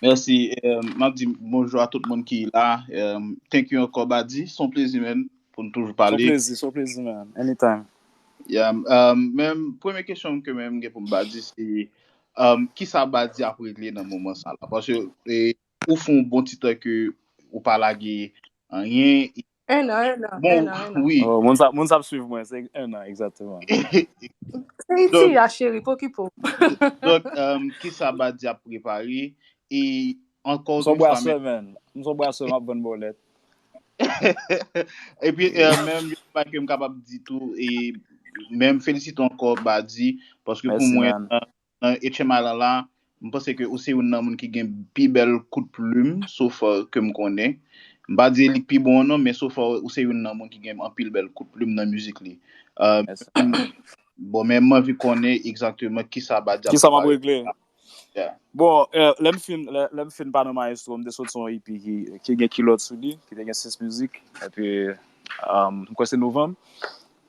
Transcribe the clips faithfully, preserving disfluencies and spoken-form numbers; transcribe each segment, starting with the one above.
Mèsi. Eh, m ap di bonjou a tout moun ki la. Eh, thank you ankò, Badi. Se yon plezi, man, pou n toujou pale. Se yon plezi, se yon plezi, man. Anytime. Yeah, eh, men premye kesyon ke men m gen pou m Badi, se eh, kisa Badi ap regle nan moman sa la? Paske eh, ou fè yon bon ti tan ke ou pa lage anyen. Un an, un an, bon, un an, un an. Wi. Oh, moun sa, moun sa ap swiv mwen, se un an, egzakteman. Se iti a, cheri, pokipe w. Donk, um, kisa Badi ap prepare? E ankò yon fwa, men. M son bwasè, m ap vann bòlèt. Epi, uh, menm yon bagay ke m kapab di tou, e menm felisite ankò Badi, paske pou mwen, nan H M I la, m panse ke ou se youn nan moun ki gen pi bèl kout plim, so far ke m konnen. M pa di li k pi bon an non, men so far ou se youn nan moun ki gen anpil bèl kout plim nan mizik li. Uh, bon, men m anvi konnen egzakteman kisa Badi ap Kisa m ap regle? Yeah. Bon, uh, lè m fin, lè, lè m fin pa nan Maestro, m te soti yon E P ki, ki gen kilòt sou li, ki te gen sis mizik. Epi, um, m kwè se novanm.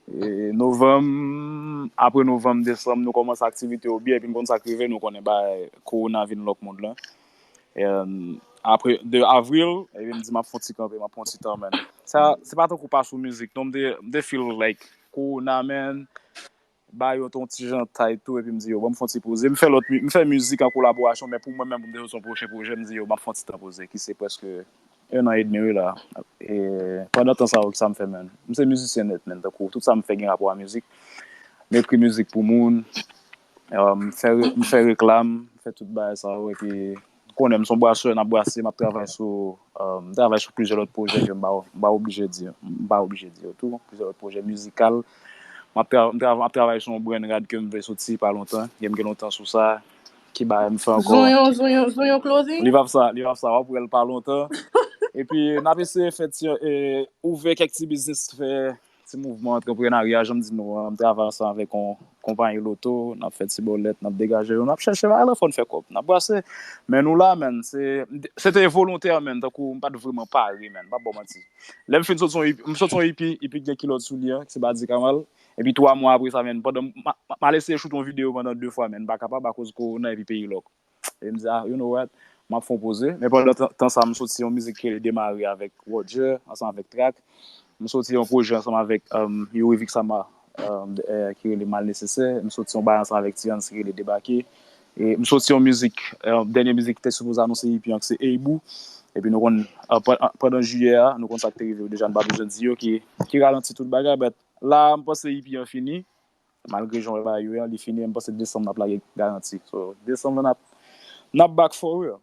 E novanm, apre novanm, desanm, nou kòmanse aktivite yo byen, epi n konn sa k rive, nou konnen bay kowona vin lòk mond lan. E, apre, de avril, epi m di m ap fè yon ti kanpe, m ap pran yon ti tan, man. Sa, se pa tankou pa sou mizik, non, m te, m te feel like, kowona, man, bay yo te yon ti jan tight tou, epi m di, yo, ban m fè yon ti poze. M fè lòt, mi- m fè mizik an kolaborasyon, men pou mwen menm, pou m te soti yon pwochen pwojè, m di, yo, m ap fè yon ti tan poze, ki se prèske un an edmi, wi, la. E pandan tan sa yo, kisa m fè, man? M se mizisyen nèt, man. Tankou, tout sa m fè gen rapò a mizik. M ekri mizik pou moun. Um, m fè re- m fè reklam, m fè tout bagay sa yo. Epi, ou konnen, m se yon bwasè, n ap bwase, m ap travay sou, um, m travay sou plizyè lòt pwojè ke m pa, m pa oblije di, m pa oblije di yo tou. Plizyè lòt pwojè mizikal. M ap, tra- m tra- m ap travay sou yon brand rad ke m vle soti pa lontan. Gen m gen lontan sou sa. Ki bagay m fè ankò? Zonyon, zonyon, zonyon clothing? Li p ap sa, li p ap sa, w ap wè l pa lontan. Epi, n ap eseye fè ti, e, ouvè kèk ti biznis, fè ti mouvman antreprenarya, jan m di nou an, m travay ansanm avèk yon konpayi loto, n ap fè ti bòlèt, n ap degaje yo, n ap chèche bagay lan fò n fè kòb, n ap bwase. Men nou la, man, se, se te volontè, man, tankou m pa t vrèman pare, man, m p ap ba w manti. Lè m fin sot yon E P, m sot yon E P, E P gen kilòt sou li an, ki se Badi Kamal. Epi twa mwa apre sa, man, pandan m, m, m al eseye choute yon videyo pandan de fwa, man, m pa kapab akoz kowona epi peyi lòk. E m di, ah, you know what, m ap fè yon poze. Men pandan tan, tan sa, m soti yon mizik ki rele Demare avèk Roger, ansanm avèk Track. M soti yon pwojè ansanm avèk, um, Youri Vixama, um, de- eh, ki rele Mal Nesesè. M soti yon bagay ansanm avèk Tians ki rele Debake. E m soti yon mizik, eh, dènye mizik ki te sipoze anonse E P an, ki se Eibou. Epi nou konn, eh, pa- pandan jiyè a, nou konn sa k te rive yo deja, n pa bezwen di yo, ki, ki ralanti tout bagay, but la, m panse E P an fini. Malgre jan w wè bagay yo ye a, li fini, m panse desanm n ap lage garanti. So, desanm lan n ap, n ap back for real.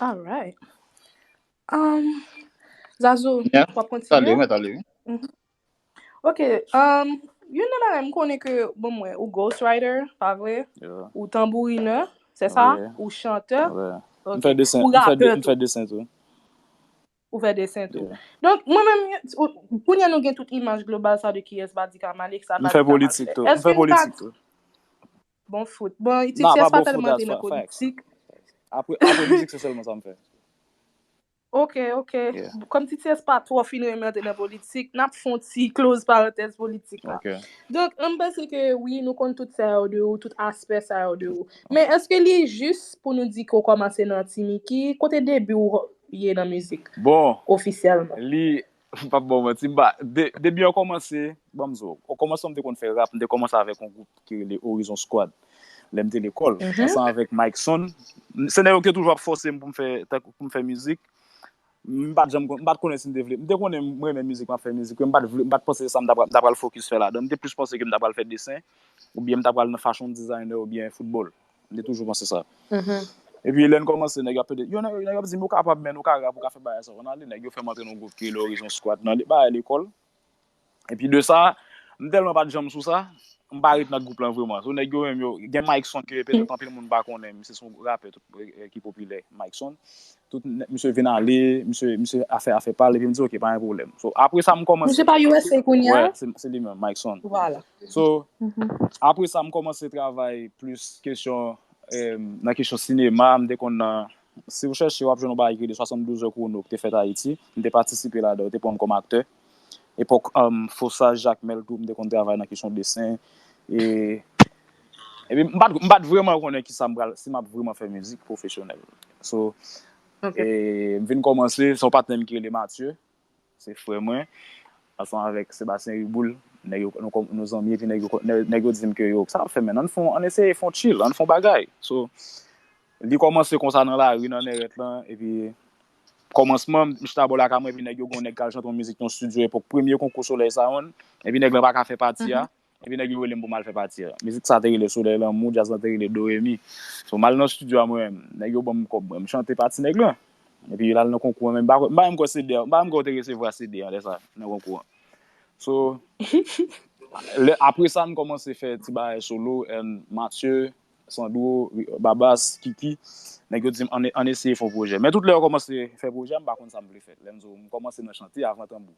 Alright. Um, Zazou, w ap kontinye? Talè, mwen talè, wi. Ok. Um, youn nan bagay m konnen ke, bon, mwen, ou ghostwriter, pa vre? Ou tanbourinè, se sa? Ou chantè? Ok. M fè desen, m fè desen tou. Ou fè desen tou. Donk, mwen menm, kounye a nou gen tout imaj global sa de kiyès Badi Kamal, et cetera. M fè politik tou. M fè politik tou. Bon fout. Bon, Titiès pa tèlman antre nan politik. Apre, apre mizik, se sèlman sa m fè. Ok, ok. Kòm Titiès pa twò fin renmen antre nan politik, n ap fè yon ti close parantèz politik la. Donk, m panse ke wi, nou konn tout sa yo de ou, tout aspè sa yo de ou. Men èske li jis pou nou di ke w kòmanse nan Ti Miki? Kote debi w ye nan mizik? Bon, ofisyèlman. Li, m p ap ba w manti, m pa, de- debi an kòmanse, ban m di w, o kòmansman m te konn fè rap, m te kòmanse avèk yon gwoup ki rele Horizon Squad. Lè m te lekòl, ansanm avèk Mike Son. Se nèg yo ki te toujou ap fòse m pou m fè, pou m fè mizik. M pa t janm konn- m pa t konnen si m te vle. M te konnen m renmen mizik, m ap fè mizik, men m pa t vle, m pa t panse se sa m ta pral- m ta pral fokis fè ladan. M te plis panse ke m ta pral fè desen, oubyen m ta pral nan fashion designer, oubyen foutbòl. M te toujou panse sa. Epi lè n kòmanse, nèg yo ap pede, yo, nèg yo ap di m, ou kapab, men ou ka rap, ou ka fè bagay sa. Ann ale, nèg yo fè m antre nan gwoup ki rele Horizon Squad, nan le- bagay lekòl. Epi de sa, m tèlman pa t janm sou sa, m pa ret nan gwoup lan vrèman. So, nèg yo menm yo, gen Mike Son ke petèt anpil moun pa konnen, misye se yon rapè tou, eh, ki popilè, Mike Son. Tout nèg, misye vin ale, misye, misye afè, afè pa l, epi m di, ok, pa gen pwoblèm. So, apre sa, m kòmanse. Misye pa U S A kounye a? Wè, se, se li menm, Mike Son. Vwala. So, apre sa, m kòmanse travay plis kesyon, eh, nan kesyon sinema, m te konn nan, si w chèche, w ap jwenn yon bagay ki rele swasanndouz è kwono ki te fèt Ayiti. M te patisipe ladan, yo te pran m kòm aktè. Epòk, um, Fosaj Jakmèl tou, m te konn travay nan kesyon desen. E Epi m pa t, m pa t vrèman konnen kisa m pral, si m ap vrèman fè mizik pwofesyonèl. So, e, m vin kòmanse, se yon patnè m ki rele Mathieu, se frè mwen, ansanm avèk Sébastien Riboul, nèg yo, nou, nou zanmi, epi nèg yo, nèg yo di m ke yo, sa w ap fè, men, ann fè, ann eseye fè yon chill, ann fè yon bagay. So, li kòmanse konsa nan lari, nan nèrèt lan, epi kòmansman, m chita bò lakay mwen, epi nèg yo gen yon nèg k al chante yon mizik nan yon estidyo epòk premye konkou Solèy Sound, epi nèg lan pa ka fè pati a, epi nèg yo rele m pou m al fè pati a. Mizik sa te rele Solèy Lanmou, djaz lan te rele Do Re Mi. So, m al nan estidyo a mwen menm, nèg yo ban m kòb mwen, m chante pati nèg lan. Epi l al nan konkou an, men m pa, m pa menm kwè C D a, m pa menm kwè yo te resevwa C D a lè sa, nan konkou an. So, lè, apre sa, m kòmanse fè ti bagay solo, and Mathieu, Sandro, Babas, Kiki, nèg yo di m, ann, ann eseye fè yon pwojè. Men tout lè yo kòmanse fè pwojè, m pa konn sa m vle fè. Lè m di w, m kòmanse nan chante avan tanbou.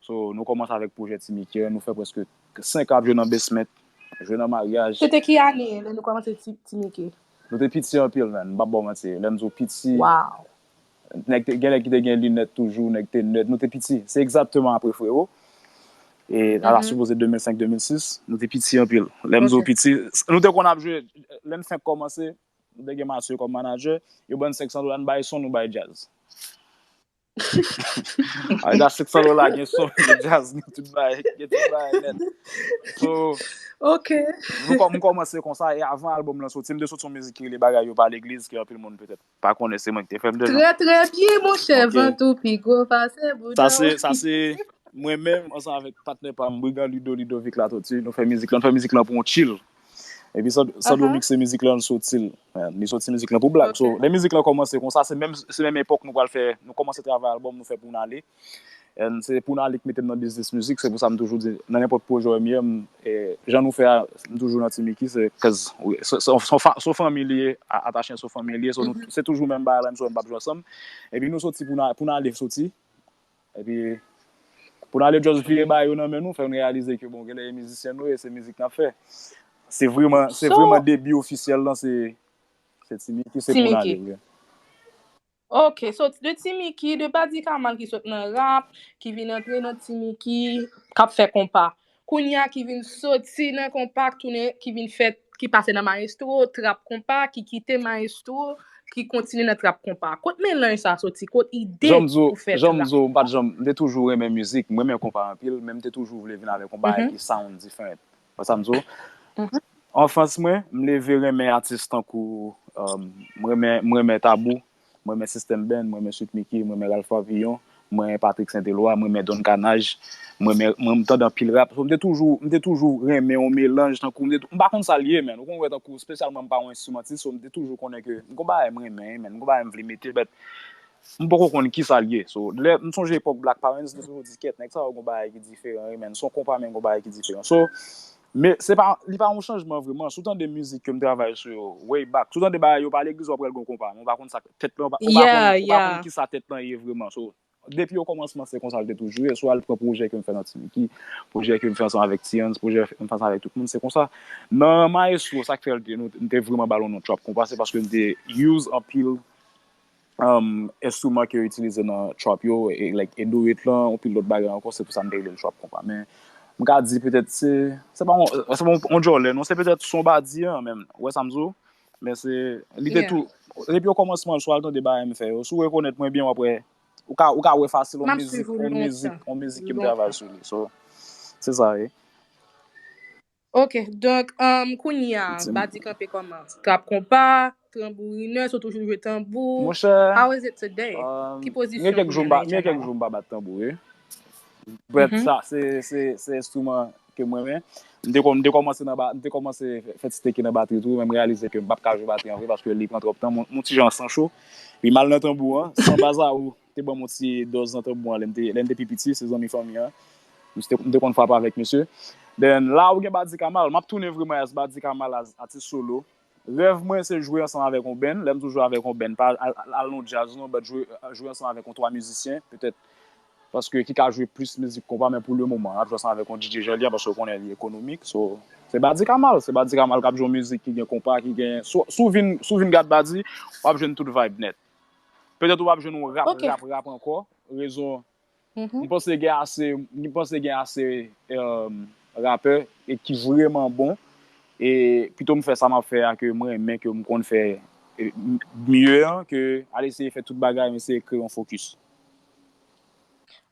So, nou kòmanse avèk pwojè Ti Miki an, nou fè prèske senk an ap jwe nan basement, jwe nan maryaj. Se te ki ane lè nou kòmanse Ti, Ti Miki? Nou te piti anpil, man. M p ap ba w manti. Lè m di w piti, nèg te, gen nèg ki te gen linèt toujou, nèg te nèt. Nou te piti. Se egzakteman apre Frewo. E a la sipoze de mil senk, de mil sis, nou te piti anpil. Lè m di w piti, nou te konn ap jwe, lè n fenk kòmanse, nou te gen Mathieu kòm manadjè, yo ban n senk san dola, n bay son, nou bay djaz. Ay, da senk san dola, gen son, gen djaz, gen tout bagay, gen tout bagay nèt. So, nou kò-, m kòmanse konsa, e avan albòm lan soti, m te soti yon mizik ki rele Bagay yo pa legliz, ke anpil moun petèt pa konnen se mwen ki te fè, m te... Trè, trè byen, monchè, van tou pi gwo pase bouda w. Sa se, sa se mwen menm, ansanm avèk patnè pa m, Brigan Ludo, Ludovic Latoti, nou fè mizik lan, nou fè mizik lan pou yon chill. Epi Sand-, Sandro mikse mizik lan, l soti l. Li soti mizik lan pou blag. So, lè mizik lan kòmanse konsa, se menm, se menm epòk nou pral fè, nou kòmanse travay albòm, nou fè Pou n ale. And se Pou n ale ki mete m nan biznis mizik, se pou sa m toujou di, nan nenpòt pwojè w wè m ye, m, e, jan nou fè a, m toujou nan Ti Miki, se, 'cause, wi, se, se, se, se yon fanmi li ye, a-, Atache se yon fanmi li ye, so nou, se toujou menm bagay la, menm si w wè m p ap jwe ansanm. Epi nou soti Pou n a-, Pou n ale soti, epi Pou n ale just vire bagay yo nan men nou, fè n reyalize ke, bon, genlè e mizisyen nou ye, se mizik n ap fè. Se vrèman, se vrèman debi ofisyèl lan, se, se Ti Miki, se Pou n ale, wi. Ok, so de Ti Miki, de Badi Kamal ki sot nan rap, ki vin antre nan Ti Miki, k ap fè konpa. Kounye a ki vin soti nan konpa, k tounen, ki vin fè, ki pase nan mayestwo, trap konpa, ki kite mayestwo, ki kontinye nan trap konpa. Kot melanj sa soti? Kot ide pou fè trap? Jan m di w, jan m di w, m pa t janm, m te toujou renmen mizik, m renmen konpa anpil, men m te toujou vle vin avèk yon bagay ki sound different. Wè sa m di w? Anfans mwen, m leve renmen atis tankou, um, m renmen, m renmen Tabou, m renmen System Band, m renmen Sweet Micky, m renmen Ralph Papillon, m renmen Patrick Saint-Éloi, m renmen Don Kanaj, m renmen, mwen, m tande anpil rap. So, m te toujou, m te toujou renmen yon melanj tankou, m te, m pa konn sa l ye, man. Ou konn wè tankou, espesyalman m pa yon enstrimantis, so m te toujou konnen ke m gon bagay m renmen, man, m gon bagay m vle mete, but m poko konn kisa l ye. So, lè m sonje epòk Black Parents, nou toujou di, "Kèt, nèg sa yo gon bagay ki diferan, wi, men son konpa, men gon bagay ki diferan." So, men se pa, li pa yon chanjman vrèman. Si w tande mizik ke m travay sou yo, way back, si w tande bagay yo pa legliz, w ap wè l gon konpa. Men w pa konn sa, tèt lan, w pa, w pa konn, w pa konn kisa tèt lan ye vrèman. So, depi okòmansman, se konsa l te toujou ye. Si w al pran pwojè ke m fè nan Ti Miki, pwojè ke m fè ansanm avèk Tians, pwojè m fè ansanm avèk tout moun, se konsa. Nan Maestro, sa k fè l te, nou, m te vrèman ba l yon non trap konpa, se paske m te use anpil um, enstriman ke yo itilize nan trap yo, e, like, eight oh eight lan, yon pil lòt bagay ankò, se pou sa m te rele l trap konpa. Men, m ka di petèt se, se pa yon, se pa yon, yon djòlè, non, se petèt son badi an menm, ou wè sa m di w? Men se, li te tou, depi okòmansman, si w al tande bagay m fè yo, si w rekonèt mwen byen, w ap wè, ou ka, ou ka wè fasil yon mizik, yon mizik, yon mizik ke m travay sou li. So, se sa, wi. Ok, donk, um, kounye a, Badi kanpe kòman? Trap konpa, tanbourinè, so toujou jwe tanbou? Monchè, how is it today? Um, ki pozisyon kounye a? Gen kèk jou m pa, gen kèk jou m pa bat tanbou, wi. But sa, se, se, se enstriman ke mwen renmen. M te kò-, m te kòmanse nan ba-, m te kòmanse fè, fè ti teke nan batri tou, men m reyalize ke m p ap ka jwe batri an vre paske li pran twòp tan, m, m ti jan san cho. Epi m al nan tanbou an, San Bazawou te ban m yon ti dòz nan tanbou an lè m te, lè m te pi piti, se zanmi fanmi an. M te, m te konn frape avèk misye. Then, la ou gen Badi Kamal, m ap tounen vrèman as Badi Kamal, as atis solo. Rèv mwen se jwe ansanm avèk yon band, lè m di w jwe avèk yon band, pa al, al, al nan jazz non, but jwe, jwe ansanm avèk yon twa mizisyen, petèt, paske ki ka jwe plis mizik konpa, men pou le moman, l ap jwe ansanm avèk yon D J Jan Lian, paske w konnen li ekonomik, so, se Badi Kamal, se Badi Kamal k ap jwe yon mizik ki gen konpa, ki gen, si w, si w vin, si w vin gad Badi, w ap jwenn tout vibe nèt. Petèt ou p ap jwenn yon rap, rap, rap ankò, rezon, m panse gen ase, m panse gen ase, um, rapè e ki vrèman bon. E pito m fè sa m ap fè a ke mwen renmen, ke m konn fè, e, m- mye an, ke al eseye fè tout bagay, men eseye kreye yon fokis.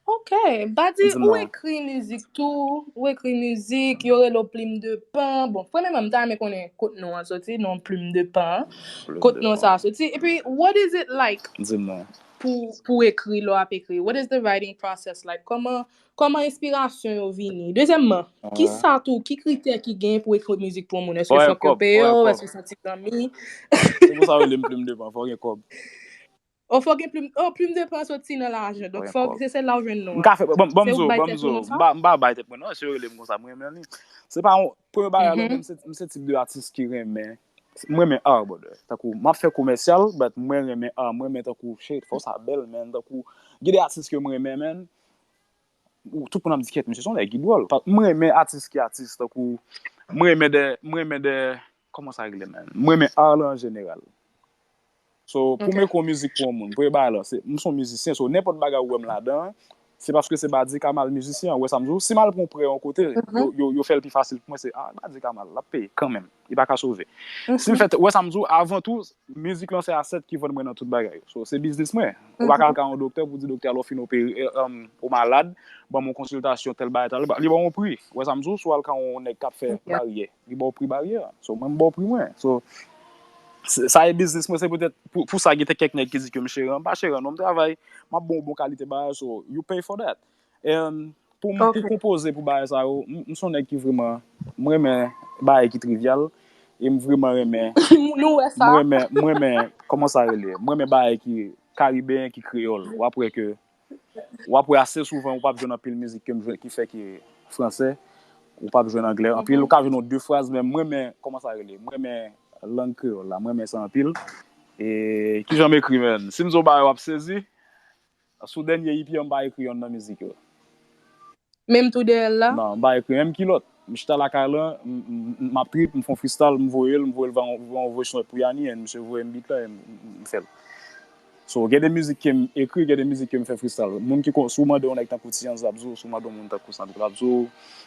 Ok, Badi, Di m ou non. Ekri mizik tou, ou ekri mizik, yo rele w Plim de Pan. Bon, premyèman, m ta renmen konnen kot non an soti, non Plim de Pan. Plim Kot de non Pan. Sa a soti. Epi, what is it like Di m non. Pou, pou ekri, lè w ap ekri? What is the writing process like? Kòman, kòman enspirasyon yo vini? Dezyèmman, ki Ah, sa tou, ki kritè ki gen pou ekri mizik pou yon moun? Èske fò gen fòk yo kòb, peye fò gen w? kòb. Èske se yon ti zanmi? Se pou sa yo rele m Plim de Pan, fò gen kòb. O, fòk gen plim, o, Plim de Pan soti nan lajan. Fò Donk, gen fòk, kòb. Se, se la w jwenn non M an. ka fè, ban ban m Se ou zo, bay ban m tèt ou zo. non M sa? pa, m pa bay tèt mwen non, se yo rele m konsa, mwen renmen li. Se pa yon, premye bagay la, Mhm. mwen se, m se tip de atis ki renmen, mwen renmen art, brother. Tankou, m ap fè komèsyal, but mwen renmen art, mwen renmen tankou, shit, fò sa bèl, man. Tankou, gen de atis ke mwen renmen, man. Ou, tout moun ap di, kèt, misye se yon nèg ki dwòl. Pa- Mwen renmen atis ki atis, tankou, mwen renmen de, mwen renmen de, kòman sa rele, man? Mwen renmen art la an jeneral. So, pou m Ok. ekri yon mizik pou yon moun, premye bagay la, se, m se yon mizisyen, so, nenpòt bagay ou wè m ladan, se paske se Badi Kamal mizisyen an, ou wè sa m di w? Si m al pran yon prè yon kote, yo, Mhm. yo, yo fè l pi fasil pou mwen, se, ah, Badi Kamal, l ap peye kanmenm, li pa ka sove. Si m Mhm. fè, t- ou wè sa m di w, avan tou, mizik lan se asèt ki vann mwen nan tout bagay yo. So, se biznis mwen. Ou pa ka al Mhm. ka yon doktè pou di doktè a lè w fin opere, eh, um, ou malad, ban m yon konsiltasyon tèl bagay, tèl bagay, li ban w yon pri. Ou wè sa m di w, si w al ka yon nèg k ap fè Yeah. baryè, li ba w pri baryè. So, mwen, m ba w pri mwen. So, se- sa e biznis mwen, se petèt pou, pou sa gen kèk nèg ki di ke m cheran. M pa cheran, non, m travay, m ap ba w bon kalite bagay, so, you pay for that. And pou m, pou Ok. konpoze pou bagay sa yo, m, m se yon nèg ki vrèman, mwen renmen bagay ki trivyal, e m vrèman renmen, Nou wè mwen sa. renmen, mwen renmen, kòman sa rele? Mwen renmen bagay ki karibeyen, ki kreyòl. W ap wè ke, w ap wè ase souvan, ou p ap jwenn anpil mizik ke m jwenn, ki fè ki fransè, ou p ap jwenn anglè anpil, ou Mhm. ka jwenn yon de fraz, men mwen renmen, kòman sa rele? Mwen renmen lang kreyòl la, mwen renmen sa anpil. E kijan m ekri, man? Si m di w bagay, w ap sezi. Sou dènye E P an, m pa ekri yonn nan mizik yo. Menm tou dèyè l la? Non, m pa ekri menm kilòt. M chita lakay lan, m, m, m ap trip, m fè yon freestyle, m voye l, m voye l va yon, va yon voice note pou Yani, and misye voye m beat la, e m, m, m fè l. So, gen de mizik ke m ekri, gen de mizik ke m fè freestyle. Moun ki kon, si w mande yon nèg tankou Tiyanz, l ap di w, si w mande yon moun tankou Sandro, l ap di w,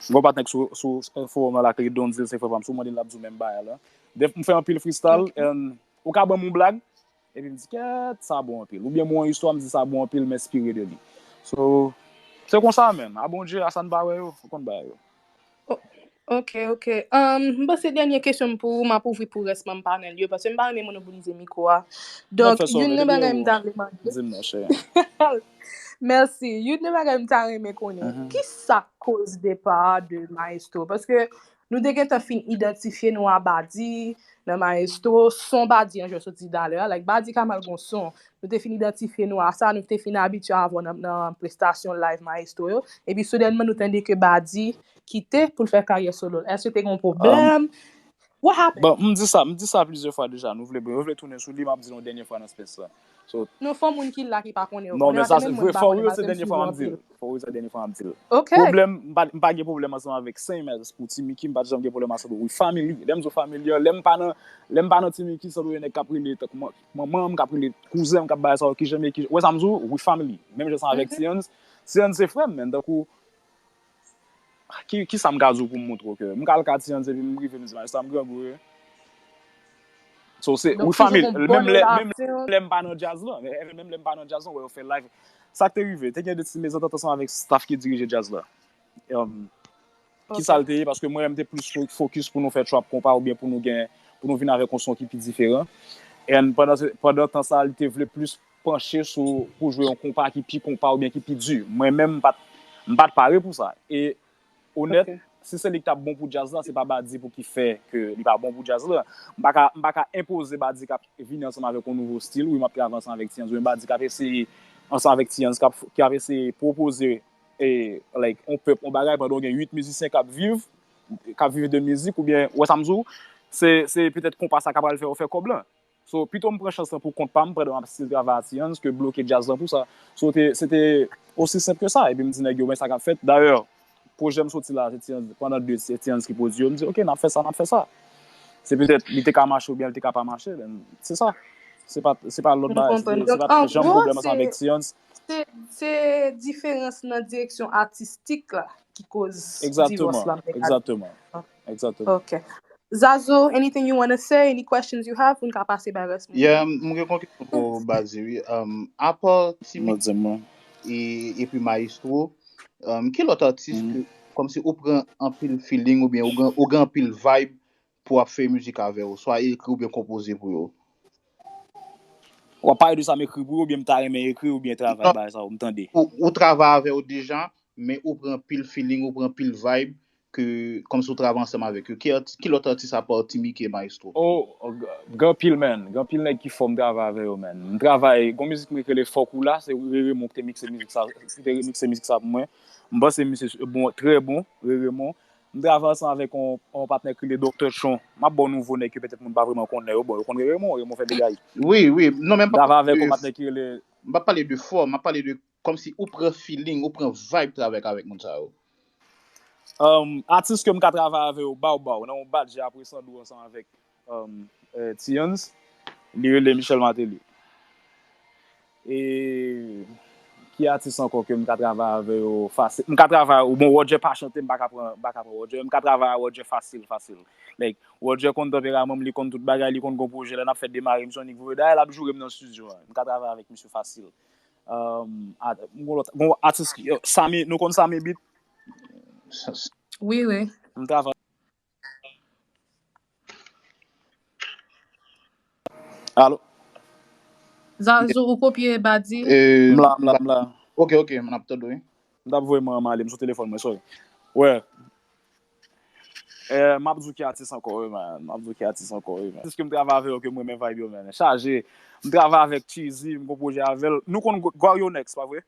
m gon patnè k sou, sou, sou forum nan la, ke Don Zil, se frè pa m, si w mande l, l ap di w menm bagay la. Dèf, m fè anpil freestyle, Ok. And ou ka ban m yon blag, epi m di, kèt, sa bon anpil. Oubyen m wè yon istwa, m di, sa bon anpil, m enspire de li. So, se konsa, man. A Bondye, a sa n pa wè yo, ou konn bagay yo. O- Ok, ok. Um, m panse dènye kesyon m pou ou, m ap ouvri pou rès manm panèl yo, paske m pa renmen monopolize mikwo a. N ap Donk, fè sa w youn vle, nan depi bagay m w ta vle mande. Di m non, chè. Mèsi. Youn nan bagay m ta renmen konnen, Mhm. Ki sa k koz depa de Maestro? Paske nou te gentan fin idantifye nou a Badi nan Maestro, son Badi an jwe soti talè a, like Badi Kamal gon son. Nou te fin idantifye nou a sa, nou te fin abitye avè w nan, nan prestasyon live Maestro yo. Epi soudènman nou tande ke Badi kite pou l fè karyè solo l. Èske te gen yon Um, pwoblèm? What happened? Bon, m di sa, m di sa plizyè fwa deja. Nou vle, nou vle tounen sou li, m ap di l yon dènyè fwa nan space la. So, Non, fò moun ki la ki pa konnen yo non, konnen, men sa paske se menm vre, mwen m pa for konnen, real, paske se m dènyè swiv fwa ou m ap di l. anpil. For real, se dènyè fwa m ap di l. Ok. Pwoblèm, m pa, m pa gen pwoblèm ansanm avèk Same as pou Timiky, m pa t janm gen pwoblèm ansanm. We family. Lè m di w family an, lè m pa nan, lè m pa nan Timiky, sa dwe nèg k ap rele tankou man- manman m, k ap rele kouzen m, k ap bay sa yo, ki janm ye, ki, wè sa m di w, we family. Menm jan sa avèk Mhm. Tiyanz. Tiyanz se frè m, men tankou, ki, ki sa m ka di w pou m montre w ke m ka al ka Tiyanz epi m rive m di, "Maestro, m grangou, wi." So, se, Donk, we toujou family. gon Menm bon lè, menm relasyon. Lè m pa nan djaz la, men, menm lè m pa nan djaz la, wè yo fè live. Sa k te rive, te gen de ti mezantant ansanm avèk staff ki dirije djaz la. Um, ki sa l Ok. te ye, paske mwen, m te plis fo- focus pou nou fè trap konpa oubyen pou nou gen, pou nou vin avèk yon son ki pi diferan. And pandan, se- pandan tan sa, li te vle plis panche sou, pou jwe yon konpa ki pi konpa oubyen ki pi di. Mwen menm, m pa t, m pa t pare pou sa. E onèt, Ok. si se li ki t ap bon pou djaz la, se pa Badi pou ki fè ke li pa bon pou djaz la. M pa ka, m pa ka enpoze Badi k ap vini ansanm avèk yon nouvo stil, wi, m ap travay ansanm avèk Tiyanz, men Badi k ap eseye, ansanm avèk Tiyanz, k ap, k ap eseye pwopoze, e, like, yon pèp, yon bagay, pandan w gen uit mizisyen k ap viv, k ap viv de mizik, oubyen, wè sa m di w, se, se petèt konpa sa k ap pral fè yo fè kòb lan. So, pito m pran chans lan pou kont pa m pandan m ap still travay a Tiyanz ke bloke djaz lan pou sa. So, te, se te osi senp ke sa. Epi m di nèg yo, men sa k ap fèt. Dayè, pwojè m soti la, se Tiyanz, pandan de, se Tiyanz ki pwodui yo. M di, "Ok, n ap fè sa, n ap fè sa." Se petèt, li te ka mache oubyen li te ka pa mache, men se sa. Se pa, se pa lòt M bagay, se konprann. te, se Donk, pa t an janm gwo, pwoblèm ansanm se, avèk Tiyanz. se, se diferans nan direksyon atistik la ki koz divòs Egzakteman, la, m te ka di. egzakteman, egzakteman. Ok. Zazo, anything you wanna say? Any questions you have? Ou n ka pase bay rès moun. Yeah, m gen yon kesyon pou Bazi, wi. Um, apa Timi e, epi Maestro, um, ki lòt atis ke, kòmsi ou pran anpil feeling oubyen ou gen, ou gen anpil vibe pou ap fè mizik avè yo, swa ekri oubyen konpoze pou yo? W ap pale de sa m ekri pou yo, oubyen m ta renmen ekri, oubyen travay bagay sa yo, m tande. Ou, ou travay avè yo deja, men ou pran pil feeling, ou pran pil vibe, ke kòmsi ou travay ansanm avèk yo. Ki, ki lòt atis apa Timi e Maestro? Oh, gen anpil, man. Gen anpil nèg ki fò m travay avè yo, man. M travay, gon mizik mwen ki rele Fòk ou la, se Rere Mon ki te mikse mizik sa, ki te remikse mizik sa pou mwen. M panse misye bon, trè bon, Rere Mon. M travay ansanm avèk yon, yon patnè ki rele Doktè Chon. M ap ba w nouvo nèg ke petèt moun pa vrèman konnen yo. Bon, yo konn Rere Mon, Rere Mon fè dega. Wi, wi. Non, men m pa travay avèk yon patnè ki rele. M pa pale de fò, m ap pale de kòmsi ou pran feeling, ou pran vibe travay avèk moun sa yo. Um, atis ke m ka travay avè yo, baw baw, nan yon badje apre Sandou ansanm avèk um, uh, Tians, li rele Michel Martelly. E ki atis ankò ke m ka travay avè yo fasil? M ka travay, bon, Roger pa chante, m pa ka pran, m pa ka pran Roger. M ka travay a Roger fasil, fasil. Like, Roger konn tanperaman m, li konn tout bagay, li konn gon pwojè, lè n ap fè demare, m se yon nèg voye. Dayè, l ap joure m nan estidyo a. M ka travay avèk misye fasil. Um, at, gon lòt, gon atis, Sami, nou konn Sami Beat? Wi, wi. M travay. Alo? Zazo, ou kopye Badi? M la, m la, m la. Ok, ok, m ap tande, wi. M t ap voye mwen anmale, m sou telefòn mwen, sorry. Wè. Eh, m ap di w ki atis ankò, wi, man. M ap di w ki atis ankò, wi, man. Atis ke m travay avè yo, ke m renmen vibe yo, man. Chaje. M travay avèk Cheesy, m gon pwojè avè l. Nou konn Gwarionex, pa vre?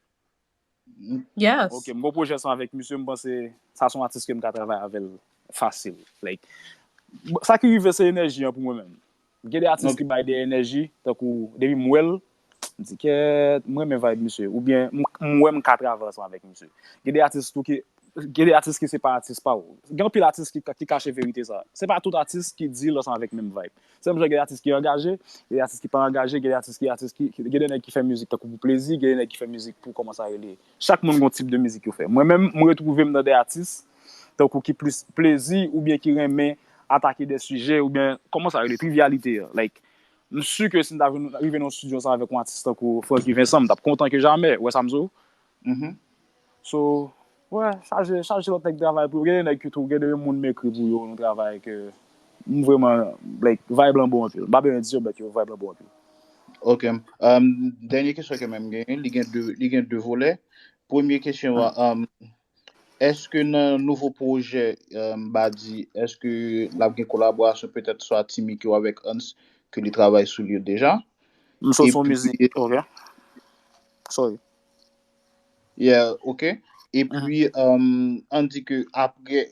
Yes. Ok, m gon pwojè ansanm avèk misye, m panse sa se yon atis ke m ka travay avè l fasil. Like, sa ki rive se enèji an pou mwen menm. Gen de atis ki bay de enèji, tankou depi m wè l, m di kèt, m renmen vibe misye. Oubyen m wè m ka travay ansanm avèk misye. Gen de atis tou ki, gen de atis ki se pa atis pa w. Gen anpil atis ki, ki kache verite sa. Se pa tout atis ki deal ansanm avèk menm vibe. Se menm jan gen de atis ki angaje, gen de atis ki pa angaje, gen de atis ki, atis ki, gen de nèg ki fè mizik tankou pou plezi, gen de nèg ki fè mizik pou kòman sa rele. Chak moun gon tip de mizik yo fè. Mwen menm, m retwouve m nan de atis tankou ki plis plezi oubyen ki renmen atake de sijè oubyen kòman sa rele, trivyalite. Like, m si ke si m ta rive nan yon estidyo ansanm avèk yon atis tankou Francky Vincent, m t ap kontan ke jamè. Ou wè sa m di w? So, wè, chaje, chaje lòt nèg travay pou yo. Gen de nèg ki tou, gen de moun m ekri pou yo, nou travay ke m vrèman, like, vibe lan bon anpil. M pa bezwen di yo, but yo vibe lan bon anpil. Ok. Um, dènye kesyon ke menm genyen, li gen de, li gen de volè. Premye kesyon an, um, èske nan nouvo pwojè um, Badi, èske l ap gen kolaborasyon petèt swa Timi ou avèk Hans ke li travay sou li deja? M sot son mizik, ok. Sorry. Yeah, ok. Epi, um, ann di ke apre,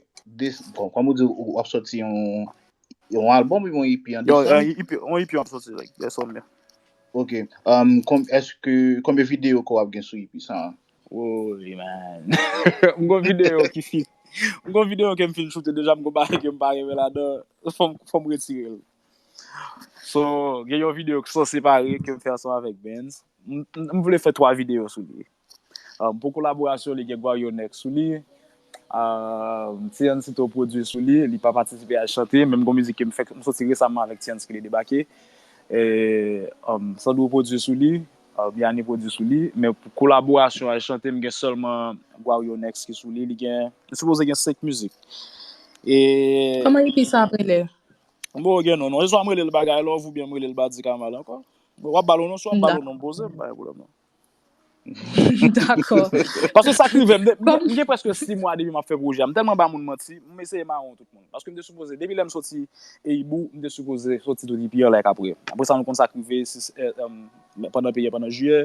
bon, kòm ou di, w ap sòti yon, yon album ou yon E P an desanm? Yon E P, yon E P ap sòti, like, desanm. Ok. Um, kòm, èske, konbyen videyo ke w ap gen sou E P sa a? Woy, man. M gon videyo ki fi-, m gon videyo ke m fin choute deja, m gon bagay ke m pa renmen ladan. Fò m, fò m retire l. So, gen yon videyo ki sanse pare ke m fè ansanm avèk Benz. M, m, m vle fè twa videyo sou li. Um, pou kolaborasyon, li gen Gwarionex sou li. Um, Tiancito pwodui sou li. Li pa patisipe a chante. Menm gon mizik ke m fè, m soti resaman avèk Tians ki li debake. E, um, Sandro pwodui sou li. Um, Yanni pwodui sou li. Men pou kolaborasyon a chante, m gen sèlman Gwarionex ki sou li. Li gen, li sipoze gen senk mizik. E Kòman E P sa ap rele? M poko gen non, non. E swa m rele l Bagay Love oubyen m rele l Badi Kamal ankò. W ap ba l yon non, si w ap ba l yon non, m poze, m pa gen pwoblèm non. Dakò. Paske sa k rive m, m gen prèske sis mwa depi m ap fè pwojè a. M tèlman ba moun manti, m eseye mawon tout moun. Paske m te sipoze, depi lè m soti Eyibou, m te sipoze soti tout E P an like apre. Apre sa, nou konn sa k rive, sis, eh, em, pandan peyi a, pandan jiyè,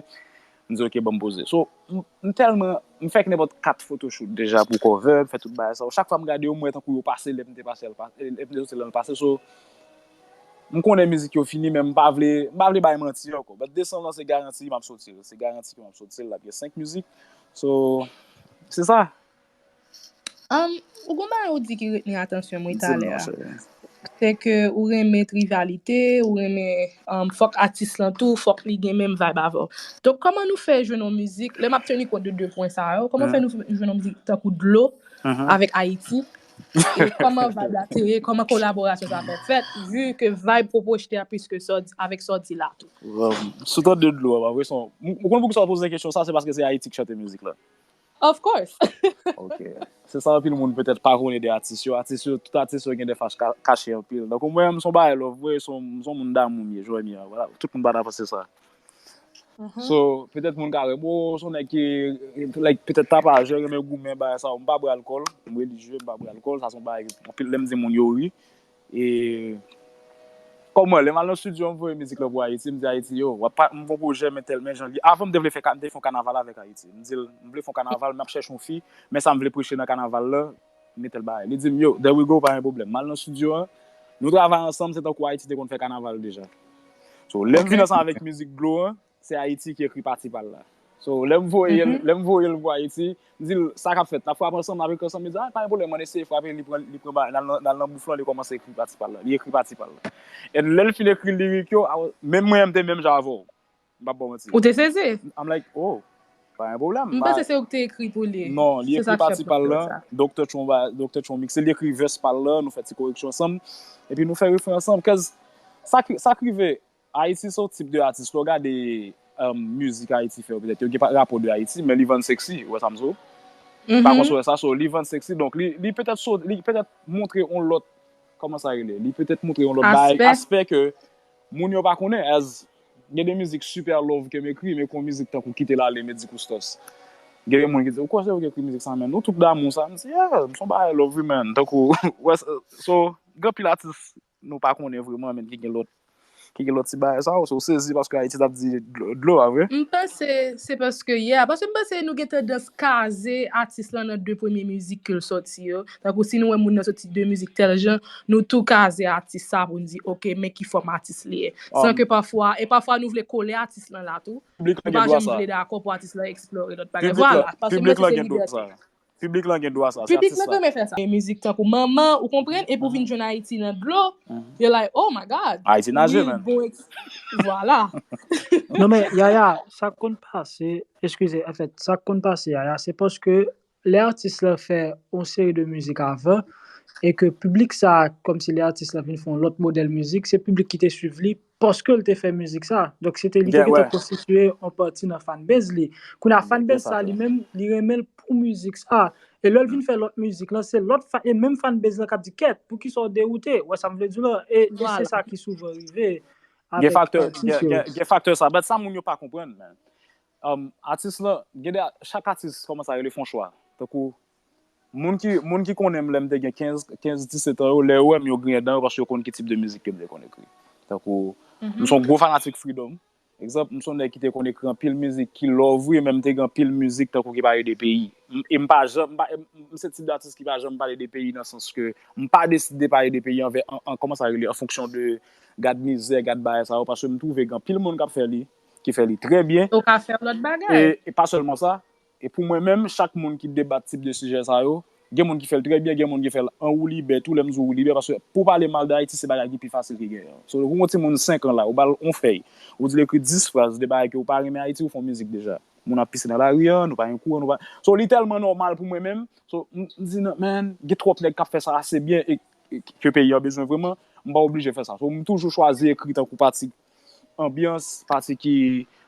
m di, "Ok, ban m poze." So, m, m tèlman, m fè k nenpòt kat photoshoot deja pou cover, m fè tout bagay sa yo. Chak fwa m gade yo, m wè tankou yo pase lè m te pase, lè m te soti lè l pase. So, m konnen mizik yo fini, men m pa vle, m pa vle bay manti ankò. But desanm lan se garanti, m ap soti l. Se garanti ke m ap soti l, l ap gen senk mizik. So, se sa. Um, ou gon bagay ou di ki retni atansyon mwen talè a. Se ke ou renmen trivalite, ou renmen, um, fòk atis lan tou, fòk li gen menm vibe avè w. Donk, kòman nou fè jwenn yon mizik, lè m ap teni kont de de pwen sa yo, kòman fè nou jwenn yon mizik tankou Dlo avèk Ayiti? E kòman vibe la te ye, kòman kolaborasyon sa fè fèt, vu ke vibe pwopwojte a plis ke sa w di, avèk sa w di la tou. Sou tande dlo a, pa vre? Ou konn poukisa w poze kesyon sa? Se paske se Ayiti k chante mizik la. Of course. Ok. Se sa anpil moun petèt pa konnen de atis yo. Atis yo, tout atis yo gen de fach kache anpil. Donk mwen menm, m se yon bagay love vre, m se yon moun damou m ye, jwè m ye, vwala. Tout moun pa ta panse sa. So, petèt moun ka wè m, oh, se yon nèg ki, like, petèt tapajè, renmen goumen, bagay sa, m pa bwè alkòl, m relijye, m pa bwè alkòl, sa se yon bagay, anpil lè m di moun yo ri. E, kòman, lè m al nan estidyo, m voye mizik la pou Ayiti, m di Ayiti, yo, w ap pa, m gon pwojè, men tèl, men jan li. Avan m te vle fè, m te fè yon kanaval avèk Ayiti. M di l, m vle fè yon kanaval, m ap chèche yon fi, men sa m vle preche nan kanaval la, men tèl bagay. Li di m, yo, there we go, pa gen pwoblèm. M al nan estidyo a, nou travay ansanm, se tankou Ayiti te konn fè kanaval deja. So, lè m vin ansanm avèk mizik dlo a, se Ayiti ki ekri pati pa l la. So, lè m voye l, lè m voye l pou Ayiti, m di l, sa k ap fèt, n ap frape ansanm, n ap ekri ansanm, li di, ah, pa gen pwoblèm, ann eseye frape, li pran, li pran, l al nan bouf lan, li kòmanse ekri pati pa l la, li ekri pati pa l la. And lè l fin ekri lirik yo, menm mwen, m te menm jan avè w. M p ap ba w manti. Ou te sezi? I'm like, oh, pa gen pwoblèm. M panse se ou ki te ekri pou li. Non, li ekri pati pa l la, Doktè Tchon, Doktè Tchon mikse, li ekri vès pa l la, nou fè ti koreksyon ansanm, epi nou fè refren ansanm. Cause sa k, sa k rive, Ayiti se yon tip de atis, lè w gade mizik Ayiti fè yo, petèt yo gen rapò de Ayiti, men li vann sexy, ou wè sa m di w? M pa konn si w wè sa, so li vann sexy, donk li, li petèt sot, li petèt montre yon lòt, kòman sa rele? Li petèt montre yon lòt bagay, aspè ke moun yo pa konnen, as gen de mizik super love ke m ekri, men kon mizik tankou Kite l ale, Medi Koustos. Gen de moun ki di, ou kwè se ou ki ekri mizik sa, men nou tout damou sa, m di, yeah, m se yon bagay love wi, man, tankou, wè, so, gen anpil atis nou pa konnen vreman, men ki gen lòt, ki gen lòt ti bagay sa yo, so w sezi paske Ayiti t ap di dlo, dlo a vre. M panse se paske, yeah, paske m panse nou gen tandans kaze atis lan nan de premye mizik ke l sòti yo. Tankou si nou wè moun nan sòti de mizik tèl jan, nou tou kaze atis sa pou n di, ok, men ki fòm atis li ye. San ke pafwa, e pafwa nou vle kole atis lan la tou. Nou pa janm vle dakò pou atis lan eksplore lòt bagay. Vwala, paske m panse se libète. Piblik lan gen dwa sa. Piblik lan renmen fè sa. Gen mizik tankou Manman, ou konprann, epi w vin jwenn Ayiti nan dlo, you're like, oh my God. Ayiti naje, man. Vwala. Non, men, Yaya, sa k konn pase, eskize, anfèt, sa k konn pase, Yaya, se paske lè atis la fè yon seri de mizik avan, e ke piblik sa, kòmsi lè atis la vin fè yon lòt modèl mizik, se piblik ki te swiv li, paske l te fè mizik sa. Donk, se te li te gentan konstitiye yon pati nan fanbase li. Kounye a, fanbase sa, li menm, li renmen l pou mizik sa. E lè l vin fè lòt mizik lan, se lòt fan, e menm fanbase lan k ap di, kèt, poukisa w dewoute? Ou wè sa m vle di w lan? E, e se sa ki souvan rive. Gen faktè, gen faktè sa. But sa moun yo pa konprann, man. Atis lan, gen de, chak atis kòmanse rele fè yon chwa. Tankou, moun ki, moun ki konnen m lè m te gen kenz, kenz, disèt an yo, lè yo wè m, yo griyen dan yo paske yo konn ki tip de mizik ke m te konn ekri. Tankou, m se yon gwo fanatik Freedom. Egzanp, m se yon nèg ki te konn ekri anpil mizik ki love wi, men m te gen anpil mizik tankou ki pale de peyi. E m pa janm, m pa, m se tip de atis ki pa janm pale de peyi nan sans ke m pa deside pale de peyi anvè, an, an, kòman sa rele, an fonksyon de gad mizè, gad bagay sa yo, paske m twouve gen anpil moun k ap fè li, ki fè li trè byen. Ou ka fè lòt bagay. E pa sèlman sa, e pou mwen menm, chak moun ki debat tip de sijè sa yo, gen moun ki fè l trè byen, gen moun ki fè l an woulibè tou. Lè m di woulibè, paske pou w pale mal de Ayiti, se bagay ki pi fasil ki genyen. So, ou gon timoun senk an la, ou ba l yon fèy, ou di l ekri dis fraz de bagay ke ou pa renmen Ayiti, ou fè yon mizik deja. Moun ap pise nan lari an, nou pa gen kouran, nou pa. So, li tèlman nòmal pou mwen menm. So, m di, non, man, gen twòp nèg k ap fè sa ase byen e ke peyi an bezwen vrèman, m pa oblije fè sa. So, m toujou chwazi ekri tankou pati anbyans, pati ki,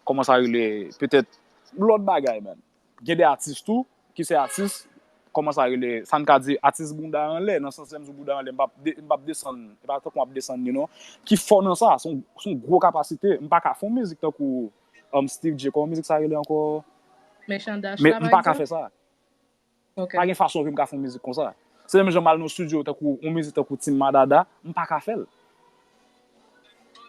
kòman sa rele, petèt lòt bagay, man. Gen de atis tou, ki se atis, kòman sa rele, sa n ka di atis bounda anlè, nan sans lè m di bounda anlè, m p ap, m p ap desann, e pa tankou m ap desann li non, ki fò nan sa, se yon gwo kapasite, m pa ka fè yon mizik tankou Steve J, kòman mizik sa rele ankò? Mechan Dach la, pa egzanp? M pa ka fè sa. Pa gen fason ke m ka fè yon mizik konsa. Se menm jan m al nan estidyo tankou yon mizik tankou Team Madada, m pa ka fè l.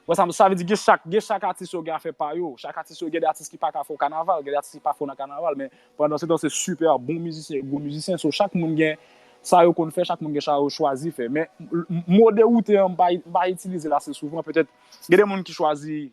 Wè sa, sa vle di gen chak, gen chak atis yo gen afè pa yo. Chak atis yo, gen de atis ki pa ka fè w kanaval, gen de atis ki pa fò nan kanaval, men pandan se tan se sipè bon mizisyen, gwo mizisyen. So chak moun gen sa yo konn fè, chak moun gen sa yo chwazi fè. Men mo dewoute an, m pa, m pa itilize l ase souvan. Petèt gen de moun ki chwazi